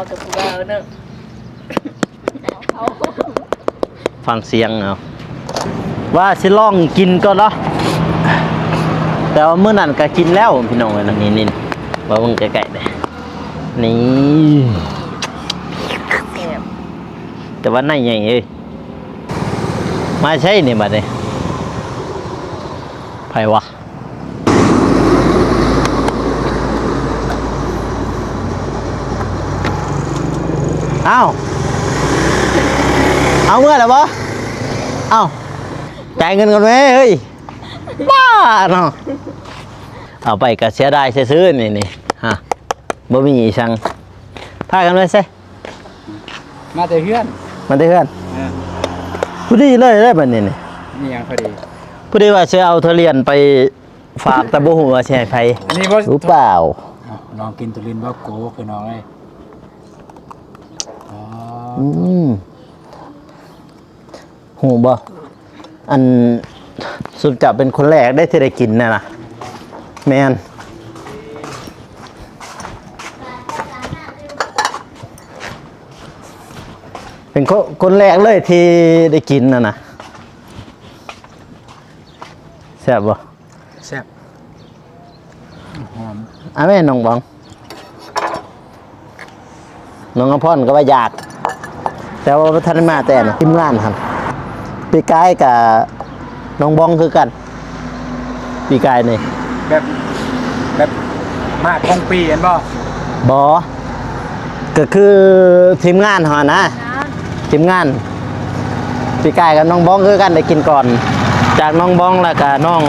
ເອົາແຕ່ຜູ້ບ່າວເນາະ ຟັງສຽງເອົາ ວ່າຊິລອງກິນກ່ອນເນາະ ແຕ່ວ່າມື້ນັ້ນກໍກິນແລ້ວພີ່ນ້ອງເອີຍ. ນີ້ໆ ມາເບິ່ງໃກ້ໆເດ້ ນີ້ ແຊບ ແຕ່ວ່າໃນໃຫຍ່ເອີຍ. ມາໃສນີ້ບັດນີ້ ໃຜວະ? ອ້າວ ເອົາເມືອແລ້ວບໍ່? ເອົ້າ ຈ່າຍເງິນກ່ອນແມ້ເຮີ້ຍ ບ້າເນາະ. ເອົາໄປກໍເສຍດາຍຊື່ໆ ນີ້ໆ ຮະ ບໍ່ມີອີ່ຫຍັງ ພາກັນໄປໃສ? ມາແຕ່ເຮືອນ ມາແຕ່ເຮືອນ ເອີ ພໍດີເລີຍເດ້ບັດນີ້ນີ້ ມີຫຍັງພໍດີ? ພໍດີວ່າຊິເອົາທຸລຽນໄປຝາກ ແຕ່ບໍ່ຮູ້ວ່າຊິໃຫ້ໃຜ ນີ້ບໍ່ ຮູ້ເປົ່າ? ເອົ້າ ລອງກິນທຸລຽນບໍ່ໂກ ພີ່ນ້ອງເອີຍ. ອໍ ອືມ ຮູ້ບໍ່? ອັນ ຊຸມເຈົ້າເປັນຄົນແລກເດ້ທີ່ໄດ້ກິນນະນະ. ແມ່ນ ເປັນຄົນ ຄົນແລກເລີຍທີ່ໄດ້ກິນນະນະ. ແຊບບໍ່? ແຊບ ຫອມ. ອາ ແມ່ນ້ອງບອງ ນ້ອງອຳພອນກໍວ່າຢາກ ແຕ່ວ່າບໍ່ທັນໄດ້ມາແຕ່ນະ ທີມງານຫັ້ນ. ປີກາຍກະນ້ອງບອງຄືກັນ ປີກາຍນີ້ ແບບ ແບບມາຂອງປີແມ່ນບໍ່? ບໍ່ ກໍຄືທີມງານເຮົານະ ທີມງານ ປີກາຍກັບນ້ອງບອງຄືກັນ ໄດ້ກິນກ່ອນ ຈາກນ້ອງບອງ ແລ້ວກະນ້ອງ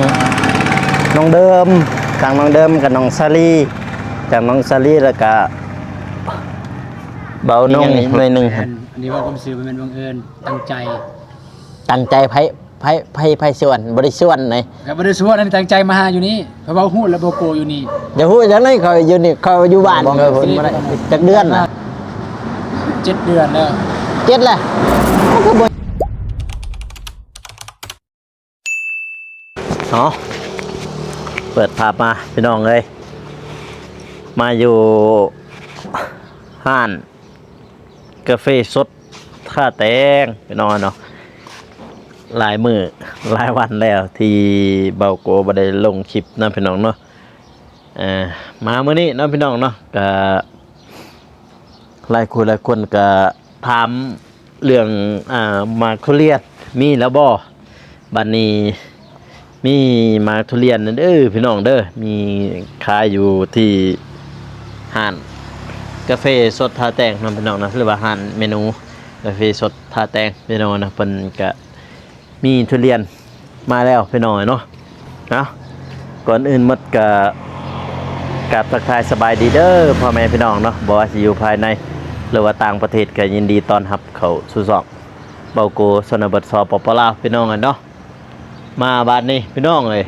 ນ້ອງເດີມ ຈາກນ້ອງເດີມກັບນ້ອງສາລີ ຈາກນ້ອງສາລີ ແລ້ວກະເບົານົງໜ້ອຍໜຶ່ງ. ອັນນີ້ເວົ້າຄວາມຈິງ ບໍ່ແມ່ນບັງເອີນ ຕັ້ງໃຈ ຕັ້ງໃຈ. ໃຜ ໃຜ ໃຜ ໃຜຊວນ? ບໍ່ໄດ້ຊວນເດ້ ກໍບໍ່ໄດ້ຊວນ ອັນນີ້ຕັ້ງໃຈມາຫາຢູ່ນີ້ ເພາະວ່າຮູ້ແລ້ວບໍ່ໂກຢູ່ນີ້. ຢາກຮູ້ຈັ່ງໃດ? ຂ້ອຍຢູ່ນີ້ ຂ້ອຍຢູ່ບ້ານ ຂ້ອຍບໍ່ໄດ້ຈັກເດືອນລະ ເຈັດເດືອນແລ້ວ ເຈັດແລ້ວ ມັນກໍບໍ່ ເນາະ ເປີດພາບມາພີ່ນ້ອງເອີຍ ມາຢູ່ຮ້ານ ກາເຟສົດທ່າແຕງ ພີ່ນ້ອງເນາະ. ຫຼາຍມື້ຫຼາຍວັນແລ້ວທີ່ເບົາໂກບໍ່ໄດ້ລົງຄລິບນະພີ່ນ້ອງເນາະ. ເອີ ມາມື້ນີ້ເນາະພີ່ນ້ອງເນາະ ກະຫຼາຍຜູ້ຫຼາຍຄົນກະຖາມເລື່ອງ ອາ ໝາກທຸລຽນມີແລ້ວບໍ່? ບັດນີ້ມີໝາກທຸລຽນເດີພີ່ນ້ອງເດີ ມີຂາຍຢູ່ທີ່ຮ້ານກາເຟສົດທ່າແຕງເນາະພີ່ນ້ອງເນາະ ຫຼືວ່າຮ້ານເມນູກາເຟສົດທ່າແຕງພີ່ນ້ອງເນາະ. ເພິ່ນກະມີທຸລຽນມາແລ້ວພີ່ນ້ອງເນາະ. ເອົາ ກ່ອນອື່ນໝົດກະກາບທັກທາຍສະບາຍດີເດີພໍ່ແມ່ພີ່ນ້ອງເນາະ ບໍ່ວ່າຊິຢູ່ພາຍໃນ ຫຼືວ່າຕ່າງປະເທດ ກະຍິນດີຕ້ອນຮັບເຂົ້າສູ່ຊ່ອງ ເບົາໂກຊົນນະບົດ ສປປ ລາວ ພີ່ນ້ອງເອີຍເນາະ. ມາບາດນີ້ພີ່ນ້ອງເອີຍ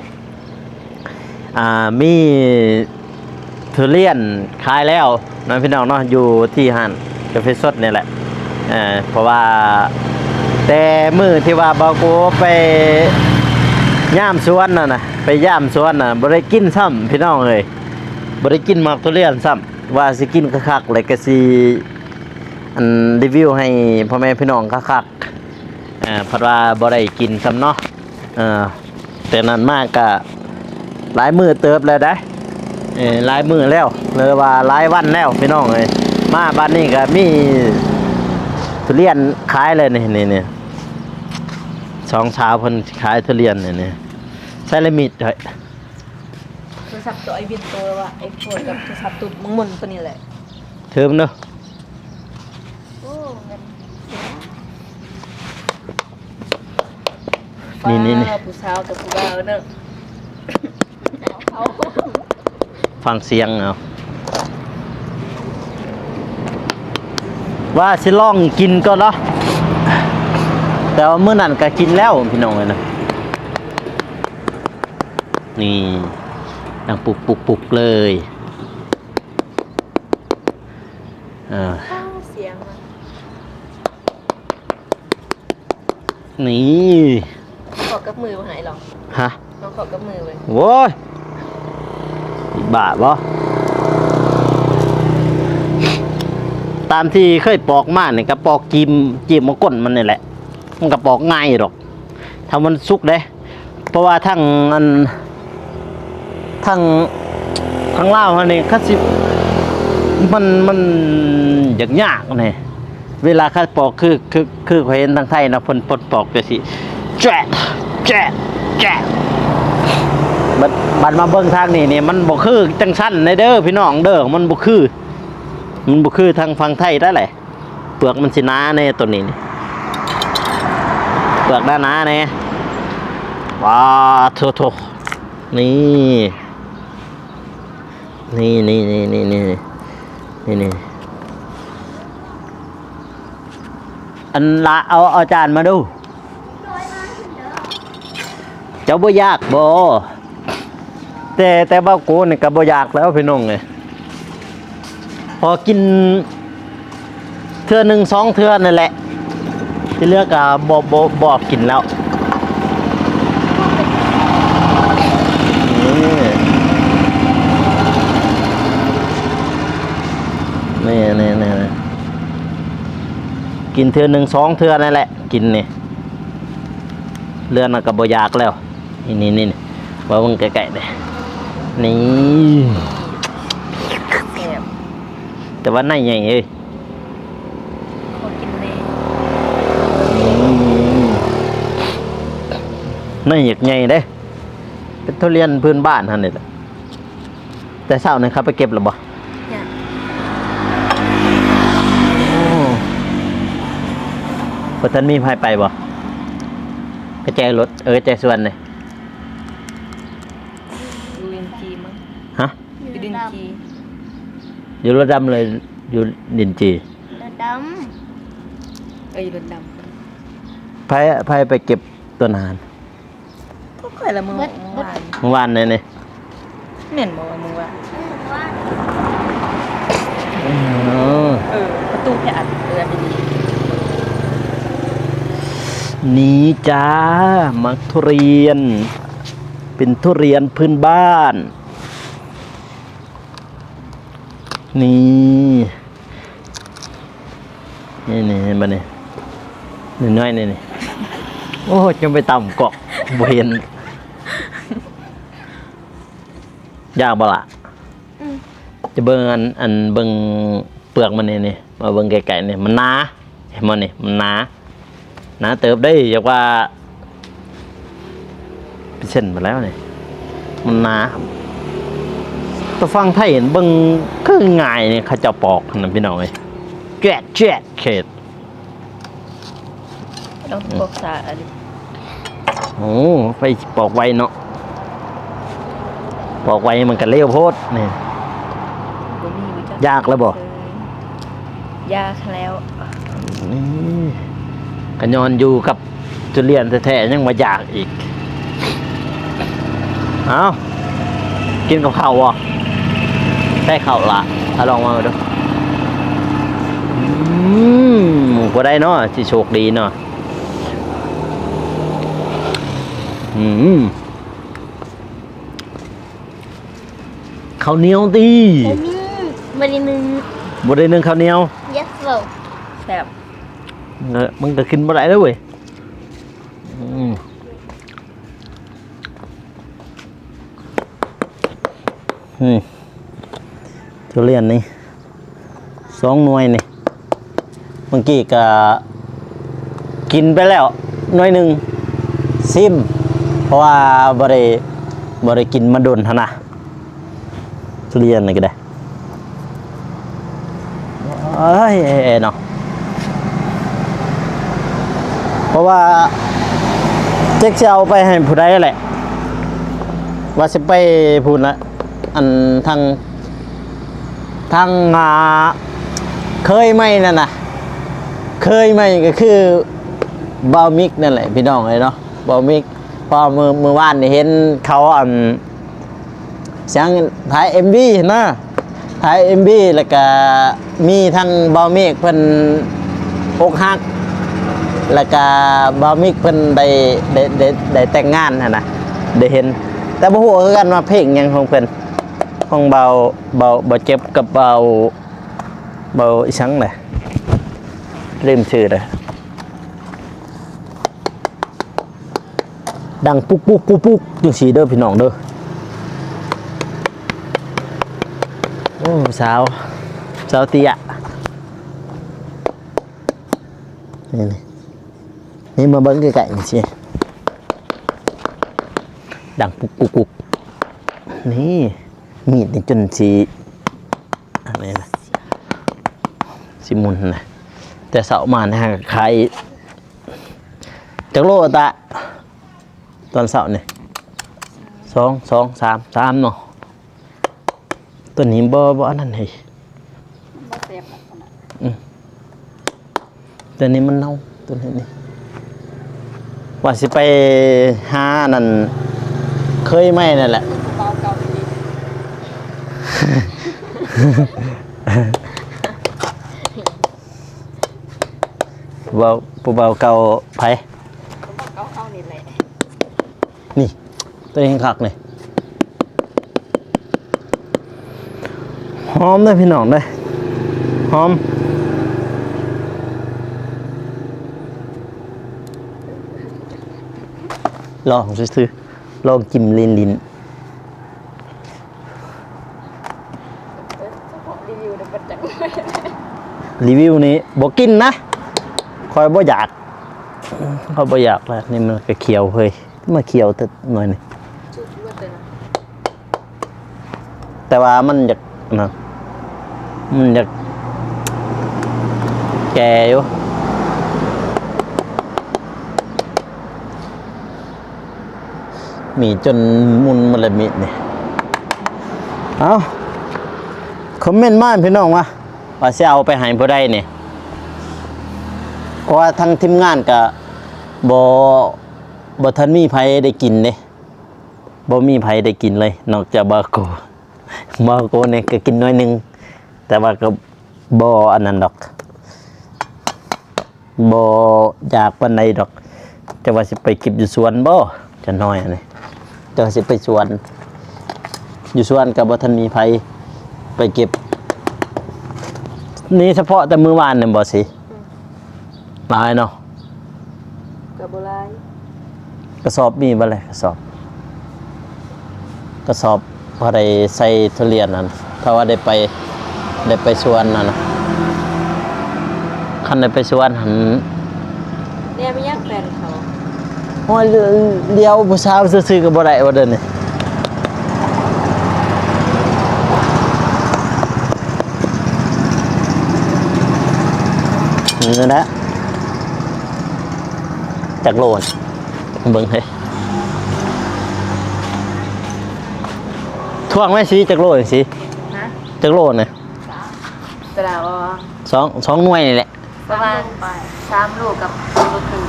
ອ່າ ມີທຸລຽນຂາຍແລ້ວເນາະພີ່ນ້ອງເນາະ ຢູ່ທີ່ຮ້ານກາເຟສົດນີ້ແຫຼະ. ເອີ ເພາະວ່າແຕ່ມື້ທີ່ວ່າເບົາໂກໄປຍາມສວນຫັ້ນນະ ໄປຢາມສວນນະ ບໍ່ໄດ້ກິນຊ້ຳພີ່ນ້ອງເອີຍ ບໍ່ໄດ້ກິນໝາກທຸລຽນຊ້ຳ ວ່າຊິກິນຄັກໆ ແລ້ວກະຊິ ອັນ ຣີວິວໃຫ້ພໍ່ແມ່ພີ່ນ້ອງຄັກໆ ເອີ ພັດວ່າບໍ່ໄດ້ກິນຊ້ຳເນາະ. ເອີ ແຕ່ນັ້ນມາກະຫຼາຍມື້ເຕີບແລ້ວໃດ໋ ເອີ ຫຼາຍມື້ແລ້ວ ຫຼືວ່າຫຼາຍວັນແລ້ວພີ່ນ້ອງເອີຍ. ມາບາດນີ້ກະມີທຸລຽນຂາຍເລີຍນີ້ ນີ້ ນີ້ ສອງສາວເພິ່ນຂາຍທຸລຽນນີ້ ນີ້ ໃຊ້ລະມິດ ໂທລະສັບໂຕໄອວິນໂຕວ່າໄອໂຟນກັບໂທລະສັບໂຕມັງມົນໂຕນີ້ແຫຼະ ເທີມເນາະ. ໂອ້ ເງິນເສຍ ນີ້ໆໆ ວ້າວ ຜູ້ສາວກັບຜູ້ບ່າວເນາະ ຟັງສຽງເອົາ ວ່າຊິລອງກິນກ່ອນເນາະ ແຕ່ວ່າມື້ນັ້ນກໍກິນແລ້ວພີ່ນ້ອງເອີຍນະ. ນີ້ ດັງປຸກໆໆເລີຍ ເອີ ສຽງມັນ ນີ້ ເຄາະກັບມືບໍ່ໃຫ້ຫຼອກ ຮະ ເຮົາເຄາະກັບມືເວີຍ ໂອ້ຍ ບ້າບໍ່? ຕ ຕາມທີ່ເຄີຍປອກມານີ້ ກໍປອກຈີ້ມ ຈີ້ມເອົາກົ້ນມັນນີ້ແຫຼະ ມັນກໍປອກງ່າຍດອກ ຖ້າມັນສຸກເດ້. ເພາະວ່າທາງອັນ ທາງ ທາງລາວເຮົານີ້ ເຂົາຊິ ມັນ ມັນຍາກໆ ນີ້ ເວລາເຂົາປອກ ຄື ຄື ຄືຂ້ອຍເຫັນທາງໄທເນາະ ເພິ່ນ ເພິ່ນປອກແບບຊີ້ ແຈະ ແຈະ ແຈະ ບັດ ບັດມາເບິ່ງທາງນີ້ນີ້ ມັນບໍ່ຄືຈັ່ງຊັ້ນເດ້ ເດີ ພີ່ນ້ອງເດີ ມັນບໍ່ຄື ມັນບໍ່ຄືທາງຝັ່ງໄທໄດ໋ແຫຼະ. ເປືອກມັນຊິໜາແດ່ ໂຕນີ້ນີ້ ເປືອກໜາໆ ແດ່. ວ້າ ໂທ້ໆ ນີ້ ນີ້ໆ ນີ້ ນີ້ ນີ້ ນີ້ ນີ້ ອັນລະ ເອົາ ເອົາຈານມາດູ. ເຈົ້າບໍ່ຢາກບໍ່? ແຕ່ ແຕ່ເບົາໂກນີ້ກໍບໍ່ຢາກແລ້ວພີ່ນ້ອງເອີຍ ພໍກິນເທື່ອໜຶ່ງສອງເທື່ອນັ້ນແຫຼະ ທີ່ເຫຼືອກໍບໍ່ ບໍ່ ບໍ່ກິນແລ້ວ. ນີ້ ນີ້ ນີ້ ນີ້ ກິນເທື່ອໜຶ່ງສອງເທື່ອນັ້ນແຫຼະ ກິນນີ້ ເຫຼືອນັ້ນກໍບໍ່ຢາກແລ້ວ. ນີ້ ນີ້ ນີ້ ເບິ່ງໃກ້ໆ ເດ້ ນີ້ ແຊບ ແຕ່ວ່າໃນໃຫຍ່ເອີຍ ຂໍກິນແດ່ ໃນຢາກໃຫຍ່ເດ້ ເປັນທຸລຽນພື້ນບ້ານຫັ້ນນີ້ແຫຼະ. ແຕ່ເຊົ້ານີ້ເຂົາໄປເກັບແລ້ວບໍ່? ຍັງ ໂອ້ ບໍ່ທັນມີໃຜໄປບໍ່? ກະແຈລົດ ເອີ ກະແຈສວນນີ້ ຢູ່ລິນຈີມັ້ງ ຮະ? ຢູ່ລິນຈີ ຢູ່ລົດດຳເລີຍ ຢູ່ລິນຈີ ລົດດຳ ເອີ ຢູ່ລົດດຳ ໃຜ ໃຜໄປເກັບຕົວນານ? ກໍຂ້ອຍລະມື້ ເມື່ອ ເມື່ອວານ ເມື່ອວານນີ້ນີ້ ແມ່ນບໍ່ວ່າມື້ວານ? ເອີ ເອີ ປະຕູແພອັດເອື້ອນດີ ນີ້ຈ້າ ໝາກທຸລຽນ ເປັນທຸລຽນພື້ນບ້ານ ນີ້ ນີ້ ນີ້ ເຫັນບໍ່ນີ້ ນ້ອຍໆ ນີ້ ນີ້ ໂອ້ຍ ຈົນໄປຕຳກອກ ບໍ່ເຫັນ ຢາກບໍ່ລະ? ອືມ ຈະເບິ່ງອັນ ອັນ ເບິ່ງເປືອກມັນນີ້ ນີ້ ມາເບິ່ງໃກ້ໆ ນີ້ ມັນໜາ ເຫັນບໍ່ນີ້ ມັນໜາ ໜາເຕີບເດ້ ຢາກວ່າ ເປັນເສັ້ນໝົດແລ້ວນີ້ ມັນໜາ ແຕ່ຝັ່ງໄທເຫັນເບິ່ງຄືງ່າຍນີ້ ເຂົາເຈົ້າປອກຫັ້ນນະ ພີ່ນ້ອງເອີຍ ແຈດ ແຈດ ເຂດ ຕ້ອງປອກສາອັນນີ້ ໂອ້ ໄປປອກໄວເນາະ ປອກໄວມັນກະເລວໂພດນີ້ ບໍ່ມີ ຢາກແລ້ວບໍ່? ເອີ ຢາກແລ້ວ ນີ້ ກະຍ້ອນຢູ່ກັບທຸລຽນແທ້ໆ ຍັງວ່າຢາກອີກ ເອົ້າ ກິນກັບເຂົ້າບໍ່? ໃສ່ເຂົ້າລະ ເອົາລອງມາເບິ່ງດູ ອືມ ຜູ້ໃດເນາະ ຊິໂຊກດີເນາະ ອືມ. ເຂົ້າໜຽວຕິ ບໍ່ມີ ບໍ່ໄດ້ໜຶ້ງ ບໍ່ໄດ້ໜຶ້ງເຂົ້າໜຽວ Yes bro ແຊບ ເອີ ມັນກໍກິນບໍ່ໄດ້ເດ້ເວີຍ ອືມ ນີ້ ທຸລຽນນີ້ ສອງໜ່ວຍນີ້ ເມື່ອກີ້ກະກິນໄປແລ້ວໜ່ວຍໜຶ່ງ ຊີມ ເພາະວ່າບໍ່ໄດ້ ບໍ່ໄດ້ກິນມາດົນຫັ້ນນະ ທຸລຽນນີ້ກະໄດ້ ເອີຍ ເນາະ ເພາະວ່າຈັກຊິເອົາໄປໃຫ້ຜູ້ໃດແຫຼະ ວ່າຊິໄປພຸ້ນລະ ອັນທາງ ທາງ ອ່າ ເຄີຍໃໝ່ນັ້ນນະ ເຄີຍໃໝ່ກໍຄືບ່າວມິກນັ້ນແຫຼະພີ່ນ້ອງເອີຍເນາະ ບ່າວມິກ ເພາະມື້ ມື້ວານນີ້ເຫັນເຂົາ ອັນ ຫຍັງ ຖ່າຍເອັມວີຫັ້ນນະ ຖ່າຍເອັມວີ ແລ້ວກະມີທັງບ່າວເມກເພິ່ນອົກຫັກ ແລ້ວກະບ່າວມິກເພິ່ນໄດ້ ໄດ້ ໄດ້ ໄດ້ແຕ່ງງານຫັ້ນນະ ໄດ້ເຫັນ ແຕ່ບໍ່ຮູ້ຄືກັນວ່າເພງຫຍັງຂອງເພິ່ນ ຂອງບ່າວ ບ່າວ ບ່າວເຈັບກັບບ່າວ ບ່າວອີ່ຫຍັງແຫຼະ ລືມຊື່ເດ້. ດັງປຸກໆໆໆ ຈັ່ງຊີ້ເດີພີ່ນ້ອງເດີ. ໂອ້ ສາວ ສາວເຕ້ຍ ນີ້ ນີ້ ນີ້ ມາເບິ່ງໃກ້ໆ ນີ້ຊິ ດັງປຸກໆໆ ນີ້ ມີດນີ້ຈົນຊິ ອັນນີ້ນະ ຊິໝຸນນະ. ແຕ່ເຊົ້າມານີ້ຫາຂາຍ ຈັກໂລຕາ ຕອນເຊົ້ານີ້? ສອງ ສອງ ສາມ ສາມເນາະ. ຕົວນີ້ບໍ່ ບໍ່ອັນນັ້ນເຮີ້ຍ ມັນບໍ່ແຊບນະ. ອືມ ຕົວນີ້ມັນເນົ່າ ຕົວນີ້ນີ້. ວ່າຊິໄປຫາອັນນັ້ນ ເຄີຍໃໝ່ນັ້ນແຫຼະ. ຜູ້ບ່າວເກົ່າອີ່ຫຼີ. ຜູ້ບ່າວ ຜູ້ບ່າວເກົ່າໃຜ? ຜູ້ບ່າວເກົ່າເຮົານີ້ແຫຼະ. ນີ້ ຕົວນີ້ຄັກນີ້ ຫອມເດີພີ່ນ້ອງເດີ ຫອມ. ລອງຊື່ໆ ລອງຈິ້ມຫຼິ້ນໆ. ເອີ ສະເພາະຣີວິວເດີ ບໍ່ຈັກ ຣີວິວນີ້ບໍ່ກິນນະ ຂ້ອຍບໍ່ຢາກ ຂ້ອຍບໍ່ຢາກແລ້ວ. ນີ້ມັນກະຂຽວເຮີ້ຍ ມາຂຽວແຕ່ໜ້ອຍນີ້ ແຕ່ວ່າມັນຢາກ ອັນນັ້ນ ມັນຢາກແກ່ຢູ່. ມີດຈົນໝຸ່ນໝົດແລ້ວ ມີດນີ້. ເອົ້າ ຄອມເມັນມາພີ່ນ້ອງວ່າ ວ່າຊິເອົາໄປໃຫ້ຜູ້ໃດນີ້ ເພາະວ່າທາງທີມງານກະບໍ່ ບໍ່ທັນມີໃຜໄດ້ກິນເດ້ ບໍ່ມີໃຜໄດ້ກິນເລີຍ ນອກຈາກບາໂກ. ມາໂກນີ້ກະກິນໜ້ອຍໜຶ່ງ ແຕ່ວ່າກະບໍ່ອັນນັ້ນດອກ ບໍ່ຢາກປານໃດດອກ. ຈັກວ່າຊິໄປເກັບຢູ່ສວນບໍ່ ຈະໜ້ອຍອັນນີ້ ຈັກວ່າຊິໄປສວນ ຢູ່ສວນກະບໍ່ທັນມີໃຜໄປເກັບ. ນີ້ສະເພາະແຕ່ມື້ວານນີ້ບໍ່ຊິ ອືມ ຫຼາຍເນາະ ກະບໍ່ຫຼາຍ. ກະສອບມີບໍ່ແຫຼະ ກະສອບ ກະສອບພໍໄດ້ໃສ່ທຸລຽນຫັ້ນ ຖ້າວ່າໄດ້ໄປ ໄດ້ໄປສວນຫັ້ນນະ ຄັນໄດ້ໄປສວນຫັ້ນ. ແນມອີຫຍັງແຟນເຂົາ? ໂອ້ຍ ຫຼຽວຜູ້ສາວຊື່ໆກະບໍ່ໄດ້ວ່າເດີນີ້. ນີ້ແຫຼະ ຈັກໂລ ເບິ່ງເຮີ້ຍ ທວງໄວ້ຊິ ຈັກໂລຈັ່ງຊີ້ ຮະ ຈັກໂລນະ? ຕະລາວ ສອງ ສອງໜ່ວຍນີ້ແຫຼະ ປະມານສາມໂລກັບສອງໂລເຄິ່ງ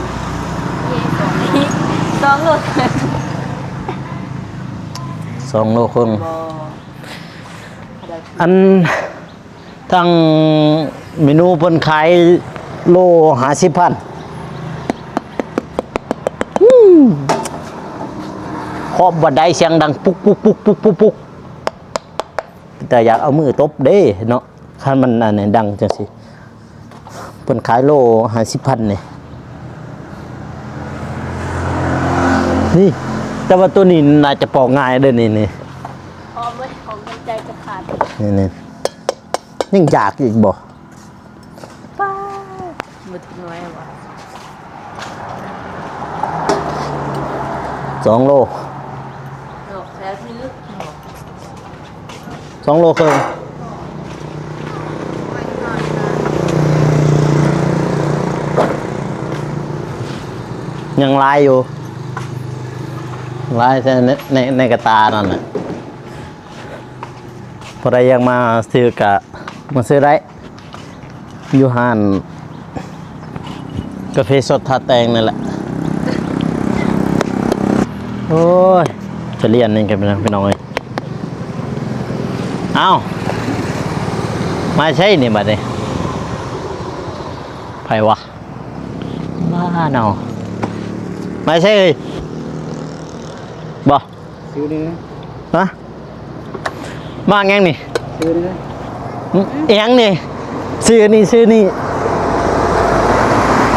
ສອງໂລ ສອງໂລເຄິ່ງ ບໍ່ ອັນ ທາງເມນູເພິ່ນຂາຍໂລຫ້າສິບພັນ. ອືມ ຮອບບັນໄດສຽງດັງປຸກໆໆໆ ເປັນຕາຢາກເອົາມືຕົບເດ້ເນາະ ຄັນມັນອັນນີ້ດັງຈັ່ງຊີ້. ເພິ່ນຂາຍໂລຫ້າສິບພັນນີ້ ນີ້ ແຕ່ວ່າໂຕນີ້ໜ້າຈະປອກງ່າຍເດີນີ້ ນີ້ ຫອມເວີຍ ຫອມໃນໃຈຈະຂາດ ນີ້ ນີ້ ຍັງຢາກອີກບໍ່? ປ້າ ໝົດໜ້ອຍວ່າ ສອງໂລ ດອກແຊບຢູ່ ສອງໂລເຄິ່ງ ຍັງຫຼາຍຢູ່ ຫຼາຍແຕ່ໃນ ໃນ ໃນກະຕ່ານັ້ນນະ. ຜູ້ໃດຢາກມາຊື້ກະມາຊື້ໄດ້ ຢູ່ຮ້ານກາເຟສົດທ່າແຕງນັ້ນແຫຼະ. ໂອ້ຍ ຈະລຽນນີ້ກັນພີ່ນ້ອງເອີຍ. ເອົ້າ ມາໃສນີ້ບັດນີ້ ໃຜວະ? ມາເນາະ ມາໃສເອີຍ? ບໍ່ ຊື້ນີ້ນະ ຮະ? ມາຫຍັງນີ້? ຊື້ນີ້ນະ ຫຶ? ອີຫຍັງນີ້? ຊື້ນີ້ ຊື້ນີ້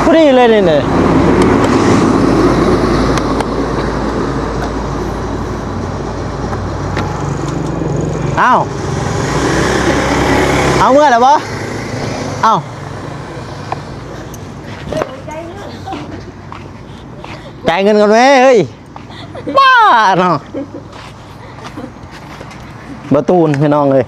ພໍດີເລີຍນີ້ ເອີ. ອ້າວ ເອົາເມືອແລ້ວບໍ່? ເອົ້າ ຈ່າຍເງິນກ່ອນແມ້ເຮີ້ຍ. ບ້າເນາະ ບໍ່ຕູນພີ່ນ້ອງເອີຍ.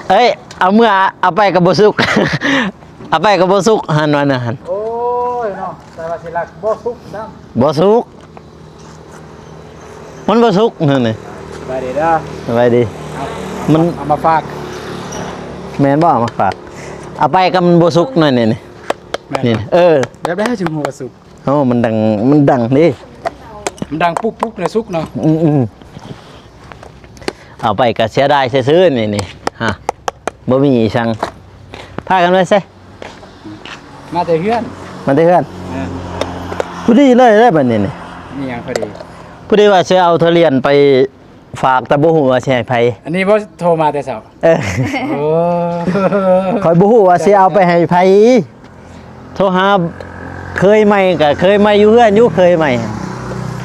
ເອີຍ ເອົາເມືອ ເອົາໄປກໍບໍ່ສຸກ ເອົາໄປກໍບໍ່ສຸກ ຫັ້ນວ່ານັ້ນ. ໂອ້ຍເນາະ ແຕ່ວ່າຊິລັກບໍ່ສຸກຊ້ຳ ບໍ່ສຸກ. ມັນບໍ່ສຸກນັ້ນນີ້. ສະບາຍດີເດີ ສະບາຍດີ. ມັນເອົາມາຝາກ ແມ່ນບໍ່? ເອົາມາຝາກ ເອົາໄປກໍມັນບໍ່ສຸກນັ້ນນີ້. ແມ່ນ ນີ້ ເອີ ແບບໃດເຮົາຈຶ່ງຮູ້ວ່າສຸກ? ໂອ້ ມັນດັງ ມັນດັງເດ້ ມັນດັງປຸກໆ ແລ້ວສຸກເນາະ. ອືມໆ ເອົາໄປກໍເສຍດາຍຊື່ໆ ນີ້ ນີ້ ຮະ ບໍ່ມີອີ່ຫຍັງ. ພາກັນໄປໃສ? ມາແຕ່ເຮືອນ ມາແຕ່ເຮືອນ. ເອີ ພໍດີເລີຍເດ້ບັດນີ້ນີ້. ມີຫຍັງພໍດີ? ພໍດີວ່າຊິເອົາທຸລຽນໄປຝາກ ແຕ່ບໍ່ຮູ້ວ່າຊິໃຫ້ໃຜ. ອັນນີ້ບໍ່ໂທມາແຕ່ເຊົ້າ? ເອີ ໂອ້ ຂ້ອຍບໍ່ຮູ້ວ່າຊິເອົາໄປໃຫ້ໃຜ. ໂທຫາເຂີຍໃໝ່ ກໍເຂີຍໃໝ່ຢູ່ເຮືອນຢູ່ ເຂີຍໃໝ່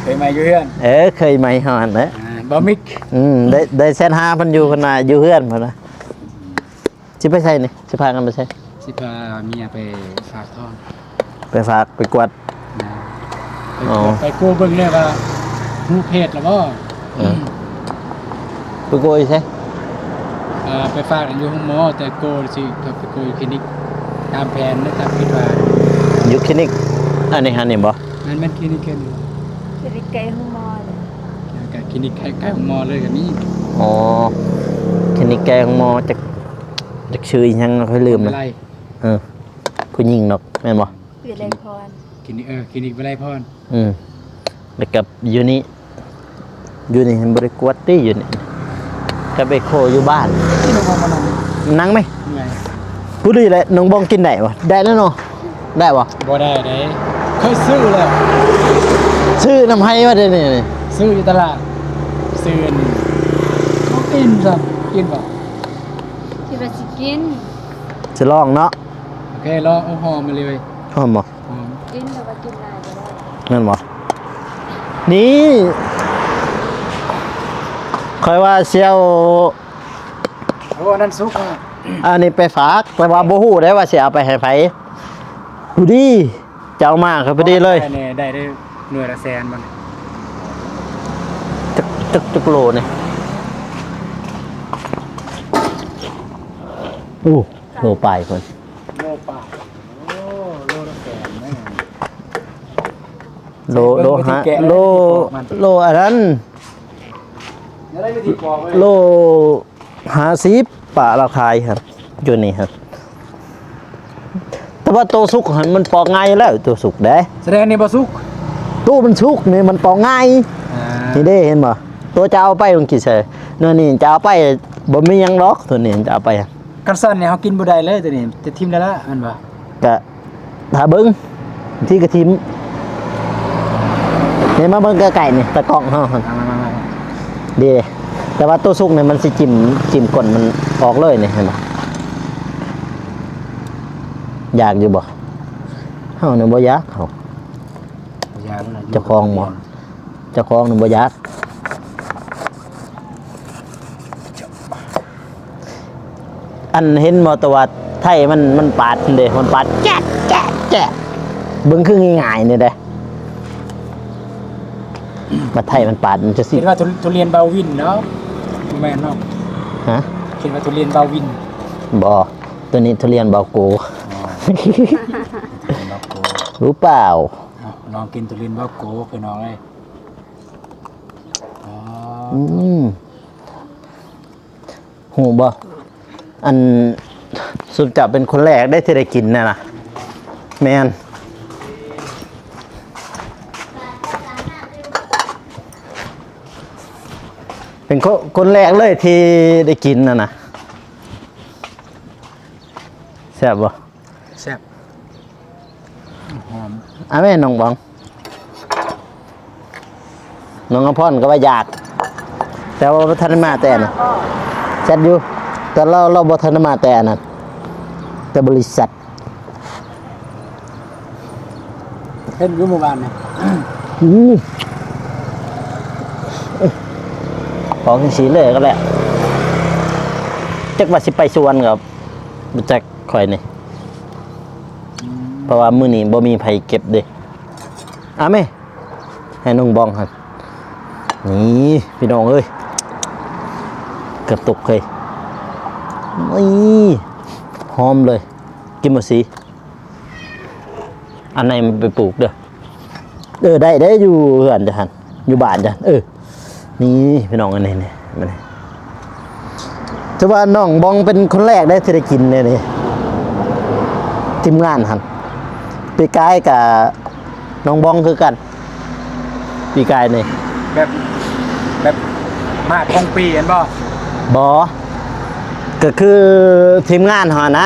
ເຂີຍໃໝ່ຢູ່ເຮືອນ. ເອີ ເຂີຍໃໝ່ເຮົາຫັ້ນແຫຼະ ອ່າ ບ່າວມິກ. ອືມ ໄດ້ ໄດ້ແຊດຫາເພິ່ນຢູ່ ເພິ່ນວ່າຢູ່ເຮືອນ ເພິ່ນວ່າ. ຊິໄປໃສນີ້? ຊິພາກັນໄປໃສ? ຊິພາເມຍໄປຝາກທ້ອງ ໄປຝາກ ໄປກວດ. ໄປກວດ ອໍ ໄປໂກເບິ່ງແດ່ວ່າຮູ້ເພດແລ້ວບໍ່? ເອີ ໄປໂກຢູ່ໃສ? ເອີ ໄປຝາກຢູ່ໂຮງໝໍ ແຕ່ໂກຊິໄປໂກຢູ່ຄລີນິກ ຕາມແຜນ ຕາມຄິດວ່າ. ຢູ່ຄລີນິກ ອັນນີ້ຫັ້ນນີ້ບໍ່? ແມ່ນໆ ຄລີນິກແຄ່ນີ້ ຄລີນິກໃກ້ໂຮງໝໍ ແລ້ວກໍຄລີນິກໃກ້ ໃກ້ໂຮງໝໍເລີຍກໍມີ. ອໍ ຄລີນິກໃກ້ໂຮງໝໍ. ຈັກ ຈັກຊື່ອີ່ຫຍັງ ຂ້ອຍລືມແລ້ວ. ເອີ ຜູ້ຍິງດອກ ແມ່ນບໍ່? ວິໄລພອນ ຄລີນິກ ເອີ ຄລີນິກວິໄລພອນ. ອືມ ແລ້ວກັບຢູ່ນີ້ ຢູ່ນີ້ມັນບໍ່ໄດ້ກວດຕິ ຢູ່ນີ້ ກັບໄອ້ໂຄຢູ່ບ້ານ. ນັ່ງໄໝ? ເມື່ອຍ. ຜູ້ດີແຫຼະ ນ້ອງບອງກິນໄດ້ບໍ່? ໄດ້ແລ້ວເນາະ ໄດ້ບໍ່? ບໍ່ໄດ້ເດ້ ເຄີຍຊື້ແລ້ວ ຊື້ນຳໃຜວະເດນີ້? ຊື້ຢູ່ຕະຫຼາດ ຊື້ອັນນີ້ ບໍ່ກິນຊ້ຳ ກິນບໍ່? ຄິດວ່າຊິກິນ ຊິລອງເນາະ. ໂອເຄ ລອງ. ໂອ້ ຫອມອີ່ຫຼີເວີຍ ຫອມບໍ່? ຫອມ. ກິນແຕ່ວ່າກິນຫຼາຍບໍ່ໄດ້ ແມ່ນບໍ່? ນີ້ ຂ້ອຍວ່າຊິເອົາ ໂອ້ ອັນນັ້ນສຸກ ອັນນີ້ໄປຝາກ ແຕ່ວ່າບໍ່ຮູ້ໄດ້ວ່າຊິເອົາໄປໃຫ້ໃຜ. ຜູ້ດີ ເຈົ້າມາກໍພໍດີເລີຍ. ໄດ້ ໄດ້ໜ່ວຍລະແສນບໍ່ນີ້? ຈັກ ຈັກ ຈັກໂລນີ້? ໂອ້ ໂລປາຍພຸ້ນ ໂລປາຍ. ໂອ້ ໂລລະແສນນະ ໂລ ໂລຫາ ໂລ ໂລອັນນັ້ນ ໂລຫ້າສິບ ປ້າລາວຂາຍຫັ້ນ ຢູ່ນີ້ຫັ້ນ. ແຕ່ວ່າໂຕສຸກຫັ້ນມັນປອກງ່າຍຢູ່ແລ້ວ ໂຕສຸກເດ້. ສະແດງນີ້ບໍ່ສຸກ ໂຕມັນສຸກນີ້ມັນປອກງ່າຍ. ອ່າ ນີ້ເດ້ ເຫັນບໍ່? ໂຕຈະເອົາໄປມັນກິນໃສ່ ແນວນີ້ຈະເອົາໄປ ບໍ່ມີຫຍັງດອກ ໂຕນີ້ຈະເອົາໄປ. ຄັນຊັ້ນນີ້ເຮົາກິນບໍ່ໄດ້ເລີຍໂຕນີ້ ຈະຖິ້ມໄດ້ລະ ແມ່ນບໍ່? ກະຖ້າເບິ່ງ ບາງທີກະຖິ້ມ. ນີ້ມາເບິ່ງໃກ້ໆນີ້ ຕາກ້ອງເຮົາຫັ້ນ ມາໆໆ ເດ້. ແຕ່ວ່າໂຕສຸກນີ້ມັນຊິຈິ້ມ ຈິ້ມກົ້ນມັນອອກເລີຍນີ້ ເຫັນບໍ່? ຢາກຢູ່ບໍ່? ເຮົານີ້ບໍ່ຢາກ ເຮົາ ບໍ່ຢາກນະ ເຈົ້າຂອງບໍ່? ເຈົ້າຂອງນີ້ບໍ່ຢາກ. ອັນເຫັນບໍ່ ແຕ່ວ່າໄທມັນ ມັນປາດເດ້ ມັນປາດແຈະແຈະແຈະ ເບິ່ງຄືງ່າຍໆນີ້ເດ້ ມາໄທມັນປາດມັນຈະຊິ ຄິດວ່າທຸ ທຸລຽນບາວວິນເນາະ ບໍ່ແມ່ນເນາະ? ຮະ? ຄິດວ່າທຸລຽນບາວວິນ. ບໍ່ ໂຕນີ້ທຸລຽນບາວໂກ. ອໍ ທຸລຽນບາວໂກ ຮູ້ເປົ່າ? ເອົາ ລອງກິນທຸລຽນບາວໂກ ພີ່ນ້ອງເອີຍ. ອໍ ອືມ ຮູ້ບໍ່ ອັນ ຊຸມເຈົ້າເປັນຄົນແລກເດ້ທີ່ໄດ້ກິນນະນະ. ແມ່ນ ເປັນຄົນ ຄົນແລກເລີຍທີ່ໄດ້ກິນນະນະ. ແຊບບໍ່? ແຊບ ຫອມ. ອາ ແມ່ນ້ອງບອງ ນ້ອງອຳພອນກໍວ່າຢາກ ແຕ່ວ່າບໍ່ທັນໄດ້ມາແຕ່ນະ. ແຊບຢູ່ ກໍລາວ ລາວບໍ່ທັນໄດ້ມາແຕ່ອັນນັ້ນ ແຕ່ບໍລິສັດ. ເຫັນຢູ່ມື້ວານນີ້ ອືມ ຂອງຈັ່ງຊີ້ເລີຍກໍແລ້ວ ຈັກວ່າຊິໄປສວນກໍບໍ່ຈັກຂ້ອຍນີ້ ອືມ ເພາະວ່າມື້ນີ້ບໍ່ມີໃຜເກັບເດ້. ອາແມ່ ໃຫ້ນ້ອງບອງຫັ້ນ ນີ້ພີ່ນ້ອງເອີຍ ເກືອບຕົກເລີຍ ນີ້ ຫອມເລີຍ ກິນບໍ່ສີ ອັນໃນມັນໄປປູກເດີ ເອີ ໄດ້ ໄດ້ຢູ່ເຮືອນເຈົ້າຫັ້ນ ຢູ່ບ້ານເຈົ້າ ເອີ ນີ້ພີ່ນ້ອງ ອັນນີ້ ນີ້ ນີ້ ຖືວ່ານ້ອງບອງເປັນຄົນແລກເດ້ທີ່ໄດ້ກິນເດ້ນີ້ ທີມງານຫັ້ນ ປີກາຍກະນ້ອງບອງຄືກັນ ປີກາຍນີ້ ແບບ ແບບມາກຂອງປີແມ່ນບໍ່? ບໍ່ ກໍຄືທີມງານເຮົານະ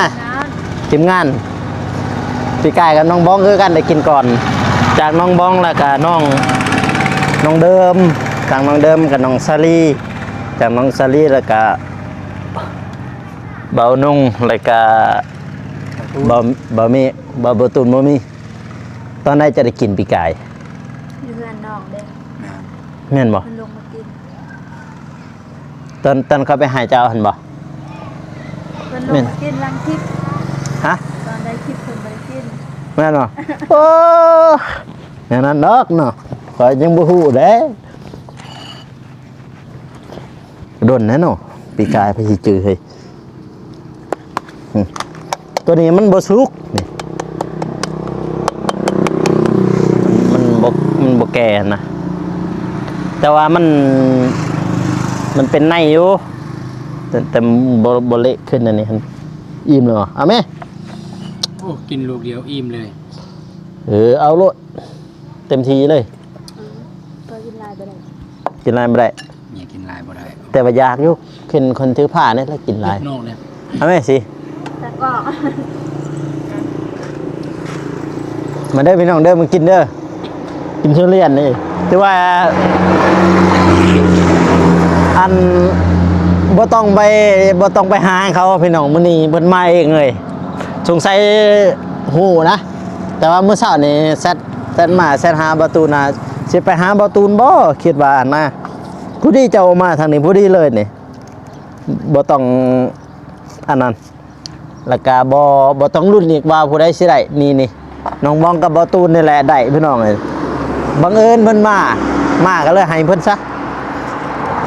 ທີມງານ ປີກາຍກັບນ້ອງບອງຄືກັນ ໄດ້ກິນກ່ອນ ຈາກນ້ອງບອງ ແລ້ວກະນ້ອງ ນ້ອງເດີມ ຈາກນ້ອງເດີມກັບນ້ອງສາລີ ຈາກນ້ອງສາລີ ແລ້ວກະ ເບົານົງ ແລ້ວກະ ເບົາ ເບົາເມກ ເບົາ ເບົາຕູນບໍ່ມີ. ຕອນໃດຈະໄດ້ກິນປີກາຍ? ຢູ່ເຮືອນນ້ອງເດ້. ແມ່ນ ແມ່ນບໍ່? ເພິ່ນລົງມາກິນ. ຕອນ ຕອນເຂົາໄປຫາເຈົ້າຫັ້ນບໍ່? ເພິ່ນລົງມາກິນຫຼັງຄລິບ. ຮະ? ຕອນໄດ້ຄລິບເພິ່ນບໍ່ໄດ້ກິນ. ແມ່ນບໍ່? ໂອ້ ແນວນັ້ນດອກເນາະ ຂ້ອຍຍັງບໍ່ຮູ້ເດ້. ດົນແລ້ວເນາະ ປີກາຍ ໃຜຊິຈື່ເຮີ້ຍ. ອືມ ຕົວນີ້ມັນບໍ່ສຸກນີ້ ມັນບໍ່ ມັນບໍ່ແກ່ນະ ແຕ່ວ່າມັນ ມັນເປັນໃນຢູ່ ແຕ່ ແຕ່ບໍ່ ບໍ່ເລະຂຶ້ນ. ອັນນີ້ຫັ້ນ ອີ່ມແລ້ວບໍ່? ເອົາແມ. ໂອ້ ກິນລູກດຽວອີ່ມເລີຍ. ເອີ ເອົາໂລດ ເຕັມທີ່ເລີຍ. ເອີ ກໍກິນຫຼາຍບໍ່ໄດ້ ກິນຫຼາຍບໍ່ໄດ້ ນີ້ກິນຫຼາຍບໍ່ໄດ້ ແຕ່ວ່າຢາກຢູ່ ເຫັນຄົນຖືພານີ້ລະກິນຫຼາຍ. ເອົາແມຊິ ແລ້ວກໍ ມາເດີພີ່ນ້ອງເດີ ມາກິນເດີ ກິນທຸລຽນນີ້ ຖືວ່າ ອັນ ບໍ່ຕ້ອງໄປ ບໍ່ຕ້ອງໄປຫາເຂົາພີ່ນ້ອງ ມື້ນີ້ເພິ່ນມາເອງເລີຍ ສົງໄສຮູ້ນະ ແຕ່ວ່າມື້ເຊົ້ານີ້ແຊັດ ແຊັດມາ ແຊັດຫາບ່າວຕູນນະ ຊິໄປຫາບ່າວຕູນບໍ່ ຄິດວ່າຫັ້ນນະ. ພໍດີເຈົ້າມາທາງນີ້ພໍດີເລີຍນີ້ ບໍ່ຕ້ອງອັນນັ້ນ ແລ້ວກະບໍ່ ບໍ່ຕ້ອງລຸ້ນອີກວ່າຜູ້ໃດຊິໄດ້ ນີ້ ນີ້ ນ້ອງບອງກັບບ່າວຕູນນີ້ແຫຼະໄດ້ພີ່ນ້ອງເອີຍ. ບັງເອີນເພິ່ນມາ ມາກໍເລີຍໃຫ້ເພິ່ນຊະ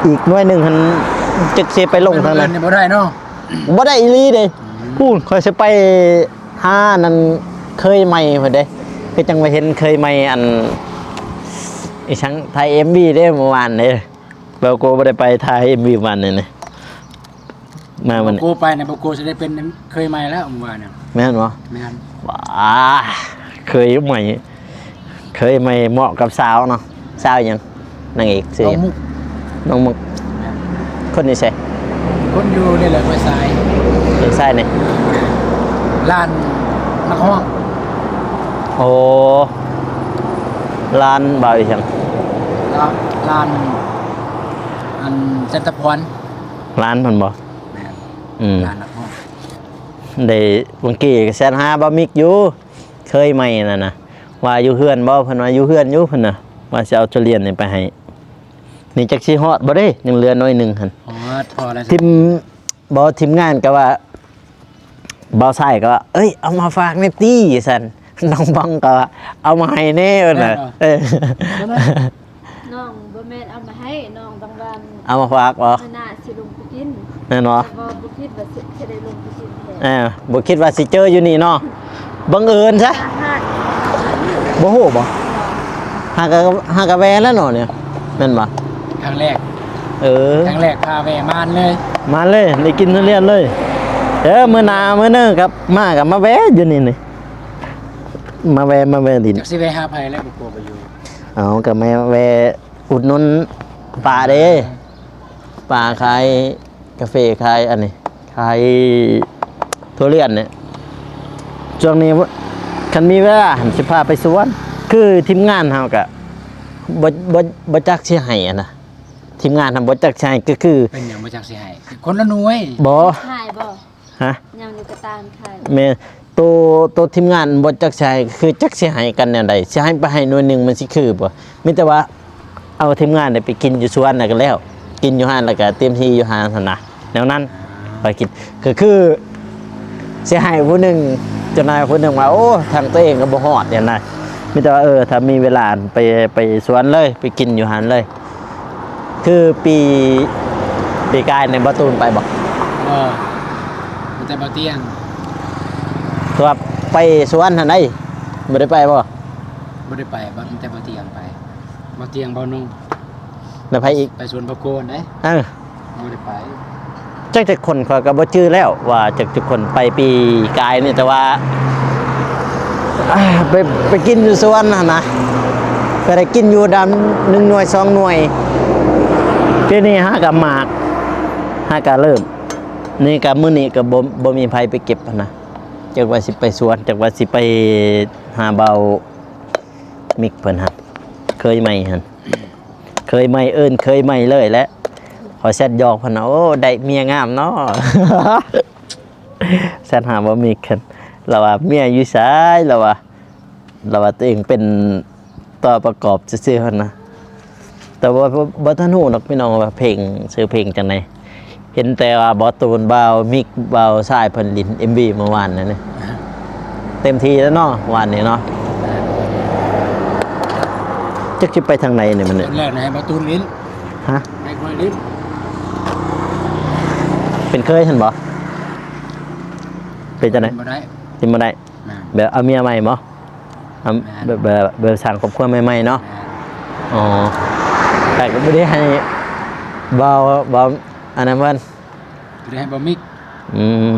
ອີກໜ່ວຍໜຶ່ງຫັ້ນ ຈັກຊິໄປລົງທາງໃດ ບັງເອີນນີ້ບໍ່ໄດ້ເນາະ. ບໍ່ໄດ້ອີ່ຫຼີເດ້. ອືມ ພຸ້ນ ຂ້ອຍຊິໄປຫາອັນນັ້ນ ເຄີຍໃໝ່ພຸ້ນເດ້ ຄືຈັ່ງວ່າເຫັນເຄີຍໃໝ່ ອັນ ອີ່ຫຍັງ ຖ່າຍເອັມວີເດ້ມື້ວານເດ້. ບ່າວໂກບໍ່ໄດ້ໄປຖ່າຍເອັມວີມື້ວານນີ້ນະ ມາມື້ນີ້ ບ່າວໂກໄປນະ ບ່າວໂກຊິໄດ້ເປັນເຄີຍໃໝ່ແລ້ວມື້ວານນະ. ແມ່ນບໍ່? ແມ່ນ. ວ້າ ເຄີຍໃໝ່ ເຄີຍໃໝ່ເໝາະກັບສາວເນາະ. ສາວຫຍັງ? ນາງເອກຊື່ຫຍັງ? ນ້ອງມຸກ. ນ້ອງມຸກ. ແມ່ນ. ຄົນຢູ່ໃສ? ຄົນຢູ່ນີ້ແຫຼະ ຫ້ວຍຊາຍ. ຫ້ວຍຊາຍນີ້ ຫຼານນັກຮ້ອງ. ໂອ້ ຫຼານບ່າວອີ່ຫຍັງ? ຫຼານ ຫຼານ ອັນ ຈັນທະພອນ. ຫຼານເພິ່ນບໍ່? ແມ່ນ. ອືມ ຫຼານນັກຮ້ອງ. ໄດ້ ເມື່ອກີ້ກໍແຊັດຫາບ່າວມິກຢູ່ ເຄີຍໃໝ່ນັ້ນນະ ວ່າຢູ່ເຮືອນບໍ່? ເພິ່ນວ່າຢູ່ເຮືອນຢູ່ ເພິ່ນນະ ວ່າຊິເອົາທຸລຽນນີ້ໄປໃຫ້. ນີ້ຈັກຊິຮອດບໍ່ເດ້ ຍັງເຫຼືອໜ້ອຍໜຶ່ງຫັ້ນ. ຮອດ ພໍແລ້ວ ທີມ ບໍ່ ທີມງານກໍວ່າ ບ່າວຊາຍກໍວ່າ ເອີຍ ເອົາມາຝາກແດ່ຕິ ວ່າຊັ້ນ. ນ້ອງບອງກໍວ່າ ເອົາມາໃຫ້ແດ່ ວ່າຊັ້ນ. ເອີ ນ້ອງບໍ່ແມ່ນເອົາມາໃຫ້ ນ້ອງຕ້ອງວ່າ ເອົາມາຝາກບໍ່? ມື້ໜ້າຊິລົງໄປກິນ ແມ່ນບໍ່? ແຕ່ບໍ່ ບໍ່ຄິດວ່າຊິ ຊິໄດ້ລົງໄປກິນແທ້. ເອີ ບໍ່ຄິດວ່າຊິເຈີຢູ່ນີ້ເນາະ ບັງເອີນຊະ. ບໍ່ຮູ້ບໍ່? ຫາກະ ຫາກະແວ່ແລ້ວເນາະນີ້ ແມ່ນບໍ່? ຄັ້ງແລກ. ເອີ ຄັ້ງແລກພາແວ່ມານເລີຍ ມານເລີຍ ໄດ້ກິນທຸລຽນເລີຍ. ເອີ ມື້ໜ້າມື້ໜຶ່ງກັບມາກໍມາແວ່ຢູ່ນີ້ນີ້ ມາແວ່ ມາແວ່ຫຼິ້ນ. ຈັກຊິແວ່ຫາໃຜແລ້ວ ບໍ່ກົວບໍ່ຢູ່. ເອົາ ກໍມາແວ່ອຸດໜູນປ້າເດ້ ປ້າຂາຍກາເຟ ຂາຍອັນນີ້ ຂາຍທຸລຽນນີ້. ຊ່ວງນີ້ຄັນມີເວລາຫັ້ນ ຊິພາໄປສວນ. ຄືທີມງານເຮົາກະບໍ່ ບໍ່ ບໍ່ຈັກຊິໃຫ້ຫັ້ນນະ ທີມງານຫັ້ນບໍ່ຈັກຊິໃຫ້ ກໍຄື ເປັນຫຍັງບໍ່ຈັກຊິໃຫ້? ຄົນລະໜ່ວຍ ບໍ່ ຂາຍ ບໍ່? ຮະ? ຍ່າງຢູ່ກະຕ່າງຂາຍ. ແມ່ນ. ໂຕ ໂຕທີມງານບໍ່ຈັກຊິໃຫ້ ຄືຈັກຊິໃຫ້ກັນແນວໃດ? ຊິໃຫ້ໄປໃຫ້ໜ່ວຍໜຶ່ງ ມັນຊິຄືບໍ່? ມີແຕ່ວ່າເອົາທີມງານໄປກິນຢູ່ສວນ ແລ້ວກໍແລ້ວ, ກິນຢູ່ຫັ້ນ ແລ້ວກໍເຕັມທີ່ຢູ່ຫັ້ນຫັ້ນນະ. ແນວນັ້ນ ຂ້ອຍຄິດ ກໍຄືຊິໃຫ້ຜູ້ໜຶ່ງ ເຈົ້ານາຍຜູ້ໜຶ່ງວ່າ ໂອ້ ທາງຕົວເອງກໍບໍ່ຮອດຫັ້ນນະ. ມີແຕ່ວ່າ ເອີ ຖ້າມີເວລາໄປ ໄປສວນເລີຍ ໄປກິນຢູ່ຫັ້ນເລີຍ. ຄືປີ ປີກາຍນີ້ ບໍ່ຕູນໄປບໍ່? ບໍ່ ມີແຕ່ບໍ່ຕຽງ. ຄືວ່າໄປສວນຫັ້ນໃດ ບໍ່ໄດ້ໄປບໍ່? ບໍ່ໄດ້ໄປ ມີແຕ່ບໍ່ຕຽງໄປ. ບໍ່ຕຽງ ບໍ່ນຸ່ງ ແລ້ວໃຜອີກ? ໄປສວນພະໂກນເດ້. ເອີ ບໍ່ໄດ້ໄປ. ຈັກຈັກຄົນ ຂ້ອຍກໍບໍ່ຈື່ແລ້ວວ່າຈັກຈັກຄົນ ໄປປີກາຍນີ້ ແຕ່ວ່າ ອ່າ ໄປ ໄປກິນຢູ່ສວນຫັ້ນນະ ກໍໄດ້ກິນຢູ່ດຳໜຶ່ງໜ່ວຍສອງໜ່ວຍ. ທີນີ້ຫາກະໝາກ ຫາກະເລີ່ມ ນີ້ກະມື້ນີ້ກະບໍ່ ບໍ່ມີໃຜໄປເກັບຫັ້ນນະ. ຈັກວ່າຊິໄປສວນ ຈັກວ່າຊິໄປຫາເບົາມິກເພິ່ນຫັ້ນ ເຄີຍໃໝ່ຫັ້ນ. ເຄີຍໃໝ່ ເອີ້ນເຄີຍໃໝ່ເລີຍແຫຼະ. ຂໍແຊັດຫຍອກເພິ່ນນະ ໂອ້ ໄດ້ເມຍງາມເນາະ. ແຊັດຫາບໍ່ມີຄັນ ລາວວ່າ ເມຍຢູ່ໃສ? ລາວວ່າ ລາວວ່າຕົວເອງເປັນຕົວປະກອບຊື່ໆ ເພິ່ນນະ. ແຕ່ວ່າບໍ່ ບໍ່ທັນຮູ້ດອກພີ່ນ້ອງວ່າເພງ ຊື່ເພງຈັ່ງໃດ. ເຫັນແຕ່ວ່າບ່າວຕູນ ບ່າວມິກ ບ່າວຊາຍເພິ່ນຫຼິ້ນເອັມວີມື້ວານນີ້ ເຕັມທີ່ແລ້ວເນາະ ວານນີ້ເນາະ. ຈັກຊິໄປທາງໃດນີ້ມັນນີ້ ຕອນແລກນະໃຫ້ບ່າວຕູນຫຼິ້ນ. ຮະ? ໃຫ້ຂ້ອຍຫຼິ້ນ. ເປັນເຄີຍຫັ້ນບໍ່? ເປັນຈັ່ງໃດ? ຫຼິ້ນບໍ່ໄດ້ ຫຼິ້ນບໍ່ໄດ້. ແມ່ນ. ແບບເອົາເມຍໃໝ່ບໍ່? ເອົາ ແມ່ນ ແບບ ແບບ ແບບສ້າງຄອບຄົວໃໝ່ໆເນາະ. ແມ່ນ. ອໍ ແຕ່ກໍບໍ່ໄດ້ໃຫ້ເບົາ ເບົາອັນນັ້ນເພິ່ນ ບໍ່ໄດ້ໃຫ້ເບົາມິກ. ອືມ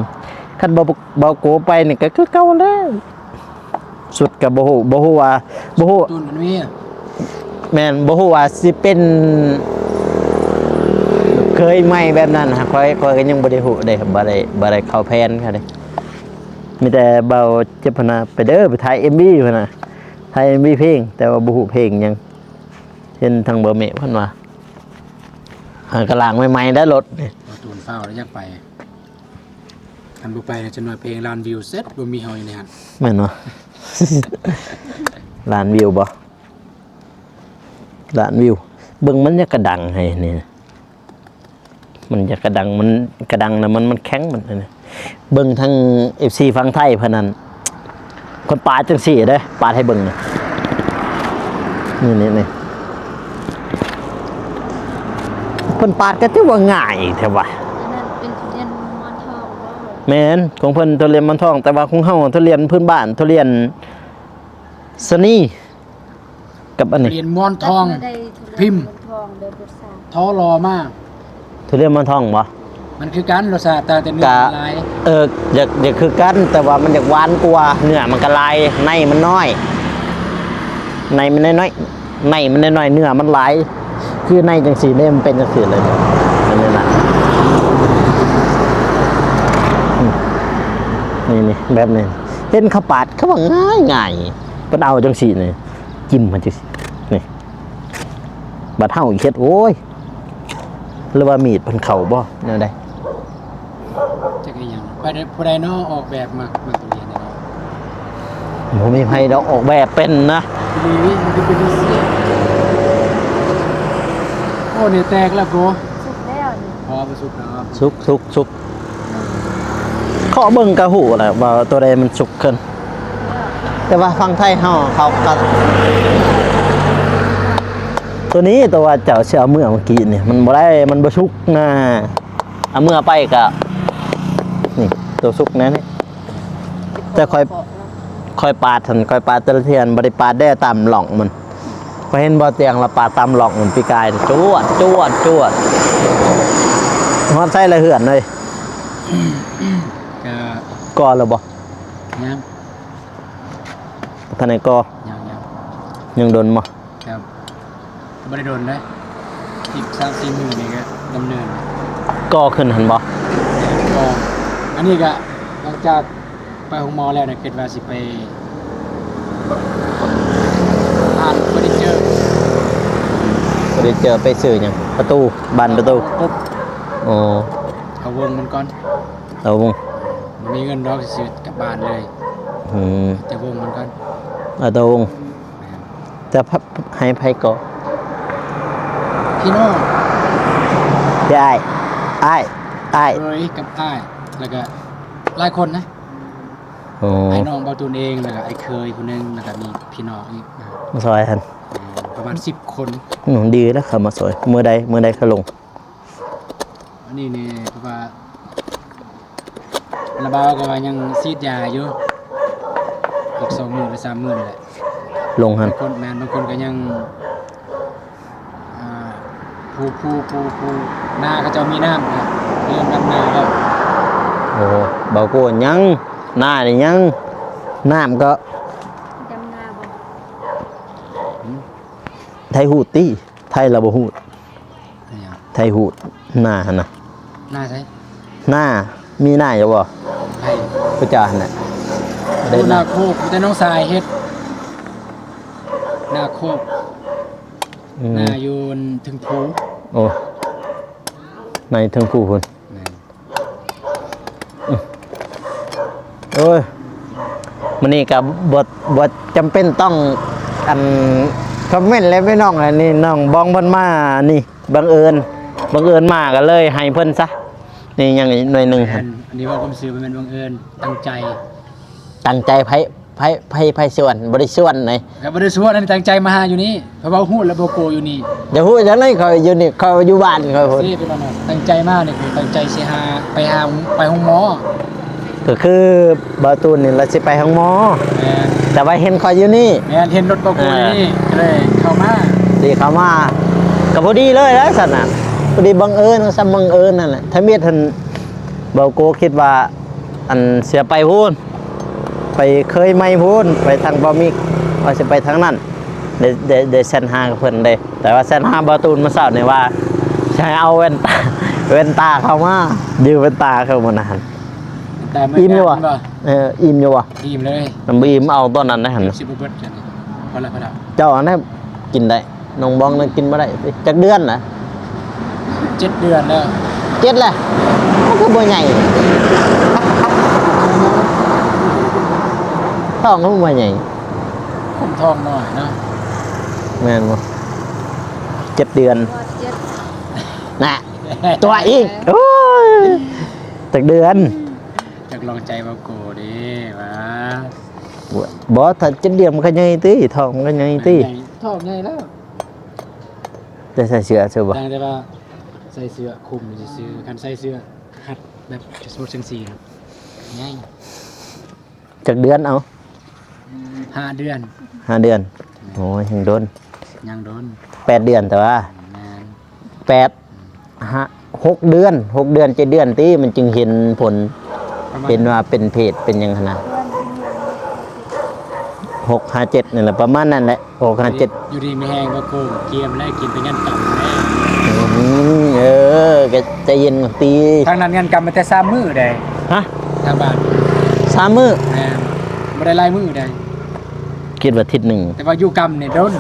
ຄັນເບົາ ເບົາໂກໄປນີ້ກໍຄືເກົ່າແຫຼະ. ສຸດກໍບໍ່ຮູ້ ບໍ່ຮູ້ວ່າ ບໍ່ຮູ້ ຕູນມັນມີ. ແມ່ນ ບໍ່ຮູ້ວ່າຊິເປັນເຄີຍໃໝ່ແບບນັ້ນ ຂ້ອຍ ຂ້ອຍກໍຍັງບໍ່ໄດ້ຮູ້ເດ້ ບໍ່ໄດ້ ບໍ່ໄດ້ເຂົ້າແຜນເຂົາເດ້. ມີແຕ່ເບົາເຈັບຫັ້ນນະ ໄປເດີ ໄປຖ່າຍເອັມວີພຸ້ນນະ ຖ່າຍເອັມວີເພງ ແຕ່ວ່າບໍ່ຮູ້ເພງຫຍັງ. ເຫັນທາງເບົາເມະເພິ່ນວ່າ ຫາກະລ້າງໃໝ່ໆໄດ້ລົດນີ້. ເບົາຕູນຟ້າວແລ້ວຢາກໄປ ຄັນບໍ່ໄປນະ ຈັກໜ້ອຍເພງລ້ານວິວເສັດ ບໍ່ມີເຮົາຢູ່ໃນຫັ້ນ. ແມ່ນບໍ່? ລ້ານວິວບໍ່? ລ້ານວິວ ເບິ່ງມັນຢາກກະດັງໃຫ້ນີ້. ມັນຢາກກະດັງ ມັນກະດັງນະ ມັນ ມັນແຂງ ມັນອັນນີ້. ເບິ່ງທາງເອັຟຊີຝັ່ງໄທເພິ່ນນັ້ນ ເພິ່ນປາດຈັ່ງຊີ້ເດ້ ປາດໃຫ້ເບິ່ງນະ ນີ້ໆໆ ເພິ່ນປາດກໍຖືວ່າງ່າຍແທ້ວ່າ. ອັນນັ້ນເປັນທຸລຽນໝອນທອງບໍ່? ແມ່ນ ຂອງເພິ່ນທຸລຽນໝອນທອງ ແຕ່ວ່າຂອງເຮົາທຸລຽນພື້ນບ້ານ ທຸລຽນຊະນີ. ກັບອັນນີ້ ທຸລຽນໝອນທອງ ພິມ ທໍ່ຫຼໍ່ມາ. ທຸລຽນໝອນທອງບໍ່? ມັນຄືກັນ ລົດຊາດຕ່າງແຕ່ເນື້ອ ກະ ມັນຫຼາຍ. ເອີ ຢາກ ຢາກຄືກັນ ແຕ່ວ່າມັນຢາກຫວານກວ່າ ເນື້ອມັນກະຫຼາຍ ໃນມັນນ້ອຍ ໃນມັນນ້ອຍໆ ໃນມັນນ້ອຍໆ ເນື້ອມັນຫຼາຍ. ຄືໃນຈັ່ງຊີ້ເດ້ ມັນເປັນຈັ່ງຊີ້ເລີຍ ອັນນີ້ນະ ອືມ ນີ້ໆ ແບບນີ້ ເຫັນເຂົາປາດ ເຂົາວ່າງ່າຍໆ ເພິ່ນເອົາຈັ່ງຊີ້ນີ້ ຈິ້ມມາຈັ່ງຊີ້ນີ້ ບັດເຮົາເຮັດ ໂອ້ຍ ຫຼືວ່າມີດເພິ່ນເຂົ້າບໍ່ ແນວໃດ? ຈັກອີ່ຫຍັງ ໃຜ ຜູ້ໃດເນາະອອກແບບ ມັກ ມັກທຸລຽນນີ້ເນາະ? ບໍ່ມີໃຜດອກອອກແບບເປັນນະ ນີ້ ມັນຄືເປັນຈັ່ງຊີ້. ໂອ້ ນີ້ແຕກແລ້ວໂກ ສຸກແລ້ວນີ້. ອໍ ບໍ່ສຸກດອກ ສຸກ ສຸກ ສຸກ. ເຄາະເບິ່ງກໍຮູ້ແຫຼະວ່າຕົວໃດມັນສຸກຂຶ້ນ ແຕ່ວ່າຝັ່ງໄທເຮົາເຂົາກໍ ຕົວນີ້ ຕົວວ່າເຈົ້າຊິເອົາເມືອເມື່ອກີ້ນີ້ ມັນບໍ່ໄດ້ ມັນບໍ່ສຸກນະ. ເອົາເມືອໄປກໍ ນີ້ ຕົວສຸກແນວນີ້ ແຕ່ຂ້ອຍ ຂ້ອຍປາດຫັ້ນ ຂ້ອຍປາດແຕ່ລະເທື່ອ ບໍ່ໄດ້ປາດແດ່ຕາມຮ່ອງມັນ. ຂ້ອຍເຫັນບໍ່ຕຽງລະປາດຕາມຮ່ອງມັນ ປີກາຍ ຈວດ ຈວດ ຈວດ ຮອດໃສລະເຮືອນເລີຍ. ກໍ ກໍລະບໍ່? ຍັງ ບໍ່ທັນໄດ້ກໍ່? ຍັງ ຍັງ ຍັງດົນບໍ່? ກໍບໍ່ໄດ້ດົນເດ້ ອີກສາມສີ່ມື້ນີ້ກໍດຳເນີນ ກໍ່ຂຶ້ນຫັ້ນບໍ່? ກໍ ອັນນີ້ກໍຫຼັງຈາກ ໄປໂຮງໝໍແລ້ວນະ ຄິດວ່າຊິໄປຮ້ານເຟີນິເຈີ ເຟີນິເຈີໄປຊື້ຫຍັງ? ປະຕູ ບານປະຕູ ໂອ້ ເອົາວົງມັນກ່ອນ ເອົາວົງ ບໍ່ມີເງິນດອກ ຊິຊື້ກັບບ້ານເລີຍ. ອືມ ແຕ່ວົງມັນກ່ອນ ເອົາແຕ່ວົງ. ແມ່ນ ຈະໃຫ້ໃຜເກາະ? ພີ່ນ້ອງ ພີ່ອ້າຍ ອ້າຍ ອ້າຍ ເອີຍ ກັບອ້າຍ ແລ້ວກະຫຼາຍຄົນນະ. ໂອ້ ອ້າຍນ້ອງເບົາຕູນເອງ ແລ້ວກະອ້າຍເຂີຍຜູ້ໜຶ່ງ ແລ້ວກະມີພີ່ນ້ອງອີກ ມາຊ່ອຍຫັ້ນ ເອີ ປະມານສິບຄົນ. ອືມ ດີແລ້ວເຂົາມາຊ່ອຍ. ມື້ໃດ ມື້ໃດເຂົາລົງ? ອັນນີ້ນີ້ ເພາະວ່າ ລະບ່າວກໍວ່າຍັງສີດຢາຢູ່ ອີກສອງມື້ຫຼືສາມມື້ນີ້ແຫຼະ ລົງຫັ້ນ. ບາງຄົນ ແມ່ນ ບາງຄົນກໍຍັງ ອ່າ ພູ ພູ ພູ ພູ ນາເຂົາເຈົ້າມີນ້ຳ ເລີ່ມດຳນາແລ້ວ. ໂອ້ ເບົາໂກຍັງ ນານີ້ຍັງ ນ້ຳກໍ ດຳນາບໍ່? ຫືມ? ໄທຫູດຕິ ໄທລາວບໍ່ຫູດ. ອີຫຍັງ? ໄທຫູດ ນາຫັ້ນນະ. ນາໃສ? ນາ ມີນາຢູ່ບໍ່? ໃຜ? ຜູ້ເຈົ້າຫັ້ນນະ. ໂອ້ ນາໂຄກ ມີແຕ່ນ້ອງຊາຍເຮັດ ນາໂຄກ. ອືມ ນາຢູ່ເທິງພູ. ໂອ້ ນາຢູ່ເທິງພູພຸ້ນ. ແມ່ນ. ອືມ ໂອ້ຍ ມື້ນີ້ກໍບໍ່ ບໍ່ຈຳເປັນຕ້ອງ ອັນ ຄອມເມັນແລ້ວພີ່ນ້ອງ. ອັນນີ້ນ້ອງບອງເພິ່ນມານີ້ ບັງເອີນ ບັງເອີນມາກໍເລີຍໃຫ້ເພິ່ນຊະ. ນີ້ຍັງອີກໜ່ວຍໜຶ່ງ. ແມ່ນ ອັນນີ້ເວົ້າຄວາມຈິງ ບໍ່ແມ່ນບັງເອີນ ຕັ້ງໃຈ ຕັ້ງໃຈ. ໃຜ ໃຜ ໃຜ ໃຜຊວນ? ບໍ່ໄດ້ຊວນໃດ. ກໍບໍ່ໄດ້ຊວນ ອັນນີ້ຕັ້ງໃຈມາຫາຢູ່ນີ້ ເພາະວ່າຮູ້ແລ້ວບໍ່ໂກຢູ່ນີ້. ຢາກຮູ້ຈັ່ງໃດ? ຂ້ອຍຢູ່ນີ້ ຂ້ອຍຢູ່ບ້ານຂ້ອຍພຸ້ນ. ນີ້ພີ່ນ້ອງ ຕັ້ງໃຈມານີ້ ຄືຕັ້ງໃຈຊິຫາ ໄປຫາ ໄປໂຮງໝໍ. ກໍຄືບ່າວຕູນນີ້ລະຊິໄປໂຮງໝໍ. ແມ່ນ. ແຕ່ວ່າເຫັນຂ້ອຍຢູ່ນີ້. ແມ່ນ ເຫັນລົດບໍ່ໂກຢູ່ນີ້ ອ່າ ກໍເລີຍເຂົ້າມາ. ຊິເຂົ້າມາ ກໍພໍດີເລີຍແຫຼະຊັ້ນນະ. ພໍດີບັງເອີນ ສ່ຳບັງເອີນນັ້ນແຫຼະ. ທຳອິດຫັ້ນ ບ່າວໂກຄິດວ່າ ອັນ ເສຍໄປພຸ້ນ ໄປເຄີຍໃໝ່ພຸ້ນ ໄປທາງບໍ່ມີ ວ່າຊິໄປທາງນັ້ນ ໄດ້ ໄດ້ ໄດ້ແຊັດຫາກັບເພິ່ນເດ້. ແຕ່ວ່າແຊັດຫາບ່າວຕູນມື້ເຊົ້ານີ້ວ່າ ຊິໃຫ້ເອົາແວ່ນຕາ ແວ່ນຕາເຂົ້າມາ ຢືມແວ່ນຕາເຂົ້າມານະຫັ້ນ. ແວ່ນຕາ ອີ່ມຢູ່ບໍ່? ແມ່ນບໍ່? ເອີ ອີ່ມຢູ່ບໍ່? ອີ່ມເລີຍ. ມັນບໍ່ອີ່ມ ເອົາຕອນນັ້ນໄດ້ຫັ້ນ. ຊິບໍ່ເບິດ ພໍແລ້ວ ພໍແລ້ວ. ເຈົ້າອັນນັ້ນກິນໄດ້. ນ້ອງບອງນັ້ນກິນບໍ່ໄດ້ ຈັກເດືອນນະ? ເຈັດເດືອນແລ້ວ. ເຈັດແລ້ວ? ມັນຄືບໍ່ໃຫຍ່ ທ້ອງຄືບໍ່ໃຫຍ່. ຄົນທ້ອງນ້ອຍເນາະ. ແມ່ນບໍ່? ເຈັດເດືອນ. ຮອດເຈັດ ນະ ຕົວະອີກ. ໂອ້ຍ ຈັກເດືອນ? ຈັກລອງໃຈເວົ້າໂກເດ້ວ່າ. ບໍ່ ຖ້າເຈັດເດືອນມັນກໍໃຫຍ່ຕິ ທ້ອງມັນກໍໃຫຍ່ຕິ. ໃຫຍ່ ທ້ອງໃຫຍ່ແລ້ວ. ແຕ່ໃສ່ເສື້ອຊື່ບໍ່? ຕ່າງແຕ່ວ່າໃສ່ເສື້ອຄຸມຊື່ໆ ຄັນໃສ່ເສື້ອຮັດແບບສະໂພດຈັ່ງຊີ້ນະ ໃຫຍ່. ຈັກເດືອນເອົາ? ຫ້າເດືອນ. ຫ້າເດືອນ. ແມ່ນ. ໂອ້ຍ ຍັງດົນ ຍັງດົນ. ແປດເດືອນ ແຕ່ວ່າ ແມ່ນ ແປດ ຫ້າ ຫົກເດືອນ ຫົກເດືອນ ເຈັດເດືອນຕິ ມັນຈຶ່ງເຫັນຜົນ ປະມານ ເຫັນວ່າເປັນເພດເປັນຫຍັງຫັ້ນນະ. ຫົກ ຫ້າ ເຈັດ ນີ້ແຫຼະ ປະມານນັ້ນແຫຼະ. ຫົກ ຫ້າ ເຈັດ ຢູ່ດີມີແຮງ ບໍ່ໂກ ກຽມແລ້ວ ກິນໄປງານກຳແລ້ວ. ອືມ ເອີ ກໍໃຈເຢັນຕິ. ທາງນັ້ນງານກຳມີແຕ່ສາມມື້ໃດ໋. ຮະ? ທາງບ້ານ ສາມມື້? ແມ່ນ ບໍ່ໄດ້ຫຼາຍມື້ໃດ໋. ຄິດວ່າທິດໜຶ່ງ. ແຕ່ວ່າຢູ່ກຳນີ້ດົນ.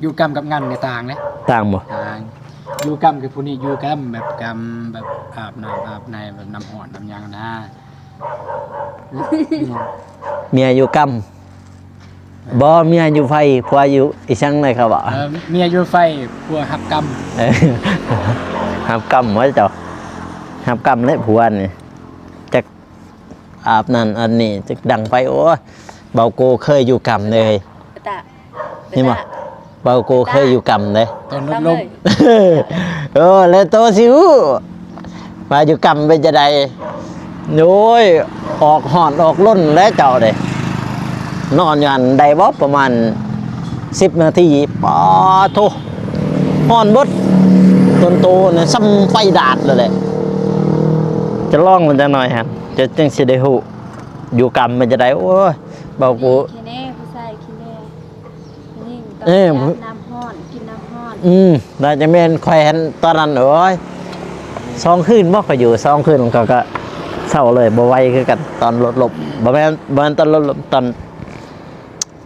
ຢູ່ກຳກັບງານນີ້ຕ່າງເດ້. ຕ່າງບໍ່? ຕ່າງ. ຢູ່ກຳຄືຜູ້ນີ້ຢູ່ກຳແບບກຳແບບອາບນ້ຳອາບໃນ ແບບນ້ຳຮ້ອນນ້ຳຫຍັງນະ. ເມຍຢູ່ກຳ. ບໍ່ ເມຍຢູ່ໄຟ ຜົວຢູ່ອີ່ຫຍັງໃດ໋ເຂົາວ່າ. ເອີ ເມຍຢູ່ໄຟ ຜົວຮັບກຳ. ເອີ ຮັບກຳວ່າເຈົ້າ ຮັບກຳແຫຼະຜົວນີ້ ຈັກອາບນັ້ນອັນນີ້ ຈັກດັງໄຟ. ໂອ້ຍ ເບົາໂກເຄີຍຢູ່ກຳເດ້. ເປັນຕາ ເຫັນບໍ່? ເບົາໂກເຄີຍຢູ່ກຳເດ້ ຕອນລົດລົ້ມ. ເອີ ແລ້ວໂຕຊິຮູ້ວ່າຢູ່ກຳເປັນຈັ່ງໃດ. ໂອ້ຍ ອອກຮ້ອນອອກລົນແລ້ວເຈົ້າເດ້. ນອນຢູ່ຫັ້ນໄດ້ບໍ່ປະມານສິບນາທີ ປາໂທ້ ຮ້ອນເບິດ ຕົນໂຕນະ ສ່ຳໄຟດາດເລີຍແຫຼະ. ຈະລອງມັນຈັກໜ່ອຍຫັ້ນ ຈະ ຈັ່ງຊິໄດ້ຮູ້ ຢູ່ກຳເປັນຈັ່ງໃດ. ໂອ້ຍ ເບົາໂກ ຂີ້ແນ່ ຜູ້ຊາຍຂີ້ແນ່ ຜູ້ຍິງຕ້ອງ ເອີ ອາບນ້ຳຮ້ອນ ກິນນ້ຳຮ້ອນ. ອືມ ໜ້າຈະແມ່ນຂ້ອຍຫັ້ນຕອນນັ້ນ. ໂອ້ຍ ສອງຄືນບໍ່ ຂ້ອຍຢູ່ສອງຄືນ ຂ້ອຍກໍເຊົາເລີຍ ບໍ່ໄຫວຄືກັນ. ຕອນລົດລົ້ມ ບໍ່ແມ່ນ ບໍ່ແມ່ນຕອນລົດລົ້ມ ຕອນ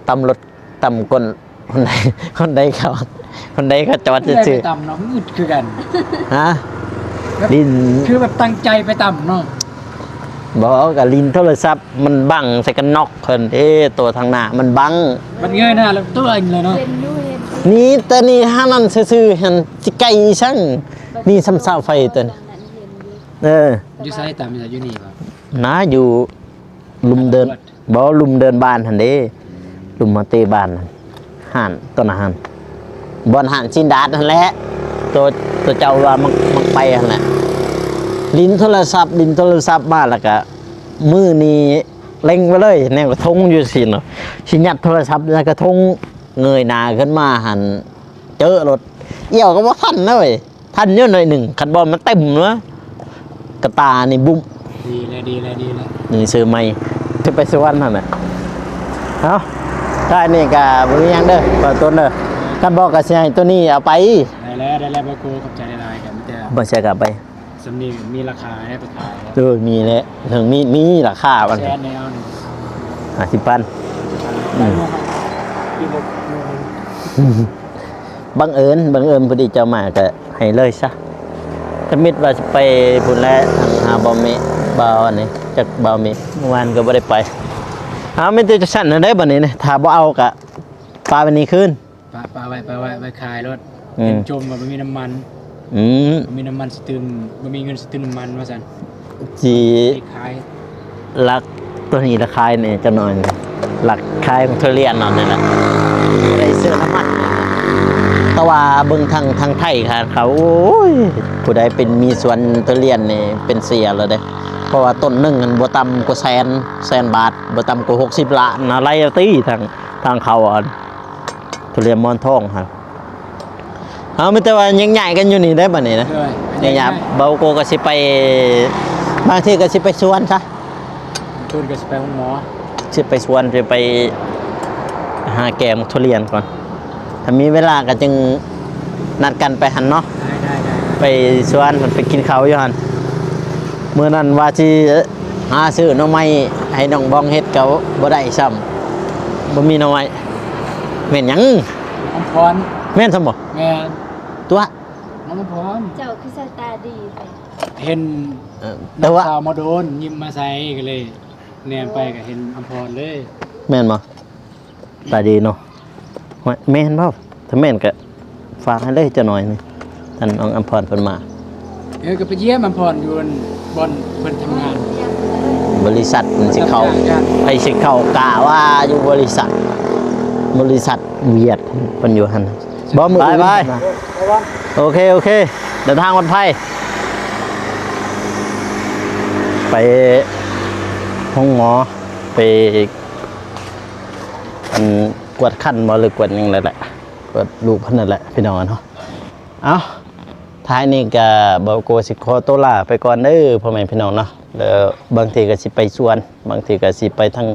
ຕຳລົດ ຕຳກົ້ນ ຄົນໃດ ຄົນໃດເຂົາ ຄົນໃດເຂົາຈອດຊື່ໆ ຕຳເນາະ ງຶດຄືກັນ. ຮະ? ຫຼິ້ນ ຄືແບບຕັ້ງໃຈໄປຕຳເນາະ. ບໍ່ ກໍຫຼິ້ນໂທລະສັບ ມັນບັງໃສ່ກັນນອກເພິ່ນເດ້ ໂຕທາງໜ້າມັນບັງ ມັນເງີຍໜ້າແລ້ວຕົວະເອງເລີຍເນາະ. ນີ້ແຕ່ນີ້ຫານັ້ນຊື່ໆ ຫັ້ນຊິໄກອີ່ສັງ. ນີ້ສ່ຳເສົາໄຟຕົວນີ້. ເອີ ຢູ່ໃສ? ຕຳຢູ່ໃສ? ຢູ່ນີ້ບໍ່? ນາ ຢູ່ລຸ່ມເດີ່ນ ບໍ່ ລຸ່ມເດີ່ນບ້ານຫັ້ນເດ້ ລຸ່ມມາເຕບ້ານຫັ້ນ ຮ້ານຕົວນັ້ນຫັ້ນ ບ່ອນຮ້ານຊີ້ນດາດຫັ້ນແຫຼະ ໂຕ ໂຕເຈົ້າວ່າມັກ ມັກໄປຫັ້ນແຫຼະ. ຫຼິ້ນໂທລະສັບ ຫຼິ້ນໂທລະສັບມາ ແລ້ວກະມື້ນີ້ເລັງໄວ້ເລີຍ ແນວກະທົງຢູ່ຊີ້ເນາະ ຊິຍັດໂທລະສັບໃນກະທົງ ເງີຍໜ້າຂຶ້ນມາຫັ້ນ ເຈີໂລດ ອຽວກໍບໍ່ທັນເລີຍ. ທັນຢູ່ໜ້ອຍໜຶ່ງ ຄັນບໍ່ມັນເຕັມເນາະ ກະຕານີ້ບຸ້ມ. ດີແລ້ວ ດີແລ້ວ ດີແລ້ວ ນີ້ຊື້ໃໝ່ ຄືໄປສວນຫັ້ນນະ. ເອົ້າ ທ້າຍນີ້ກະບໍ່ມີຫຍັງເດີ ຂໍຕົນເດີ ຄັນບໍ່ກະຊິໃຫ້ໂຕນີ້ເອົາໄປ. ໄດ້ແລ້ວ ໄດ້ແລ້ວ ບໍ່ໂກ ຂອບໃຈຫຼາຍໆ ກັນແຕ່ບໍ່ເສຍກະໄປ ສ່ຳນີ້ມີລາຄາໃຫ້ໄປຂາຍ. ເອີ ມີແຫຼະ ເຖິງມີ ມີລາຄາມັນ ແສນແນວໜຶ່ງ ຫ້າສິບພັນ. ບັງເອີນ ບັງເອີນພໍດີເຈົ້າມາກະໃຫ້ເລີຍຊະ. ທຳອິດວ່າຊິໄປພຸ້ນແຫຼະ ຫາບ່າວເມ ບ່າວອັນນີ້ ຈັກບ່າວເມ ເມື່ອວານກໍບໍ່ໄດ້ໄປ. ເອົາ ມີແຕ່ຈັ່ງຊັ້ນນັ້ນເດ້ບັດນີ້ ຖ້າບໍ່ເອົາກະປະໄວ້ນີ້ຄືນ ປະ ປະໄວ້ ປະໄວ້ ໄວ້ຂາຍໂລດ. ອືມ ເຫັນຈົ່ມວ່າບໍ່ມີນ້ຳມັນ. ອືມ ບໍ່ມີນ້ຳມັນຊິຕື່ມ ບໍ່ມີເງິນຊິຕື່ມນ້ຳມັນວ່າຊັ້ນ. ຊິຂາຍ ລັກໂຕນີ້ລະຂາຍແດ່ຈັກໜ້ອຍ ລັກຂາຍຂອງທຸລຽນເນາະ ນີ້ແຫຼະ ໄດ້ຊື້ນ້ຳມັນ. ແຕ່ວ່າເບິ່ງທາງ ທາງໄທເຂົາ ໂອ້ຍ ຜູ້ໃດເປັນມີສວນທຸລຽນນີ້ເປັນເສຍແລ້ວເດ້ ເພາະວ່າຕົ້ນໜຶ່ງຫັ້ນບໍ່ຕ່ຳກວ່າແສນ ແສນບາດ ບໍ່ຕ່ຳກວ່າຫົກສິບລ້ານນະ ໄລ່ເອົາຕິ ທາງ ທາງເຂົາ ອັນ ທຸລຽນໝອນທອງຫັ້ນ. ເຮົາມີແຕ່ວ່າຍັງຍ້າຍກັນຢູ່ນີ້ໄດ໋ບັດນີ້ນະ. ໂດຍ ຍັງຍ້າຍ ເບົາໂກກໍຊິໄປ ບາງທີກໍຊິໄປສວນຊະ ບາງຄືນກໍຊິໄປໂຮງໝໍ ຊິໄປສວນ ຊິໄປຫາແກງທຸລຽນກ່ອນ. ຖ້າມີເວລາກໍຈຶ່ງນັດກັນໄປຫັ້ນເນາະ. ໄດ້ ໄດ້ ໄດ້ ໄປສວນ ໄປກິນເຂົ້າຢູ່ຫັ້ນ. ມື້ນັ້ນວ່າຊິຫາຊື້ໜໍ່ໄມ້ໃຫ້ນ້ອງບອງເຮັດກໍບໍ່ໄດ້ຊ້ຳ ບໍ່ມີໜໍ່ໄມ້. ແມ່ນຫຍັງ? ນ້ອງອຳພອນ. ແມ່ນຊ້ຳບໍ່? ແມ່ນ. ຕົວະ ນ້ອງອຳພອນ ເຈົ້າຄືສາຍຕາດີແທ້? ເຫັນ ເອີ ແຕ່ວ່າ ສາວມາໂດນຍິ້ມມາໃສ່ ກໍເລີຍແນມໄປກໍເຫັນອຳພອນເລີຍ. ແມ່ນບໍ່? ຕາດີເນາະ. ໂອ້ຍ ແມ່ນບໍ່? ຖ້າແມ່ນກໍຝາກໃຫ້ເລີຍຈັກໜ້ອຍນີ້ ທ່ານນ້ອງອຳພອນເພິ່ນມາ. ເອີ ກໍໄປຢ້ຽມອຳພອນຢູ່ບ່ອນເພິ່ນທຳງານ. ບໍລິສັດມັນຊິເຂົ້າ ໃຜຊິເຂົ້າກະວ່າຢູ່ບໍລິສັດ ບໍລິສັດຫວຽດເພິ່ນຢູ່ຫັ້ນ. ບໍ່ ມື້ອື່ນ ບາຍບາຍ ໂອເຄ ໂອເຄ ເດີນທາງປອດໄພ. ໄປໂຮງໝໍ ໄປ ອັນ ກວດຄັນບໍ່ ຫຼືກວດຫຍັງນັ້ນແຫຼະ ກວດລູກເພິ່ນນັ້ນແຫຼະ ພີ່ນ້ອງເນາະ. ເອົ້າ ທ້າຍນີ້ກະເບົາໂກຊິຂໍໂຕລາໄປກ່ອນເດີ ພໍ່ແມ່ພີ່ນ້ອງເນາະ. ແລ້ວບາງທີກໍຊິໄປສວນ ບາງທີກໍຊິໄປທາງ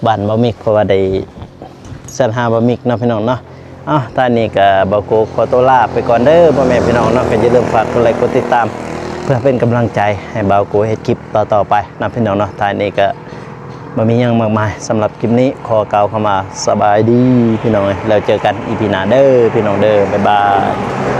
ບ້ານເບົາມິກ ເພາະວ່າໄດ້ແຊັດຫາເບົາມິກເນາະ ພີ່ນ້ອງເນາະ. ເອົ້າ ທ້າຍນີ້ກໍເບົາໂກຂໍໂຕລາໄປກ່ອນເດີ ພໍ່ແມ່ພີ່ນ້ອງເນາະ. ກໍຢ່າລືມຝາກກົດໄລກົດຕິດຕາມ ເພື່ອເປັນກຳລັງໃຈໃຫ້ເບົາໂກເຮັດຄລິບຕໍ່ໆໄປເນາະ ພີ່ນ້ອງເນາະ. ທ້າຍນີ້ກໍບໍ່ມີຫຍັງມາກມາຍ ສຳລັບຄລິບນີ້ ຂໍກ່າວຄຳວ່າສະບາຍດີ ພີ່ນ້ອງເອີຍ. ແລ້ວເຈີກັນອີພີໜ້າເດີ ພີ່ນ້ອງເດີ ບາຍບາຍ.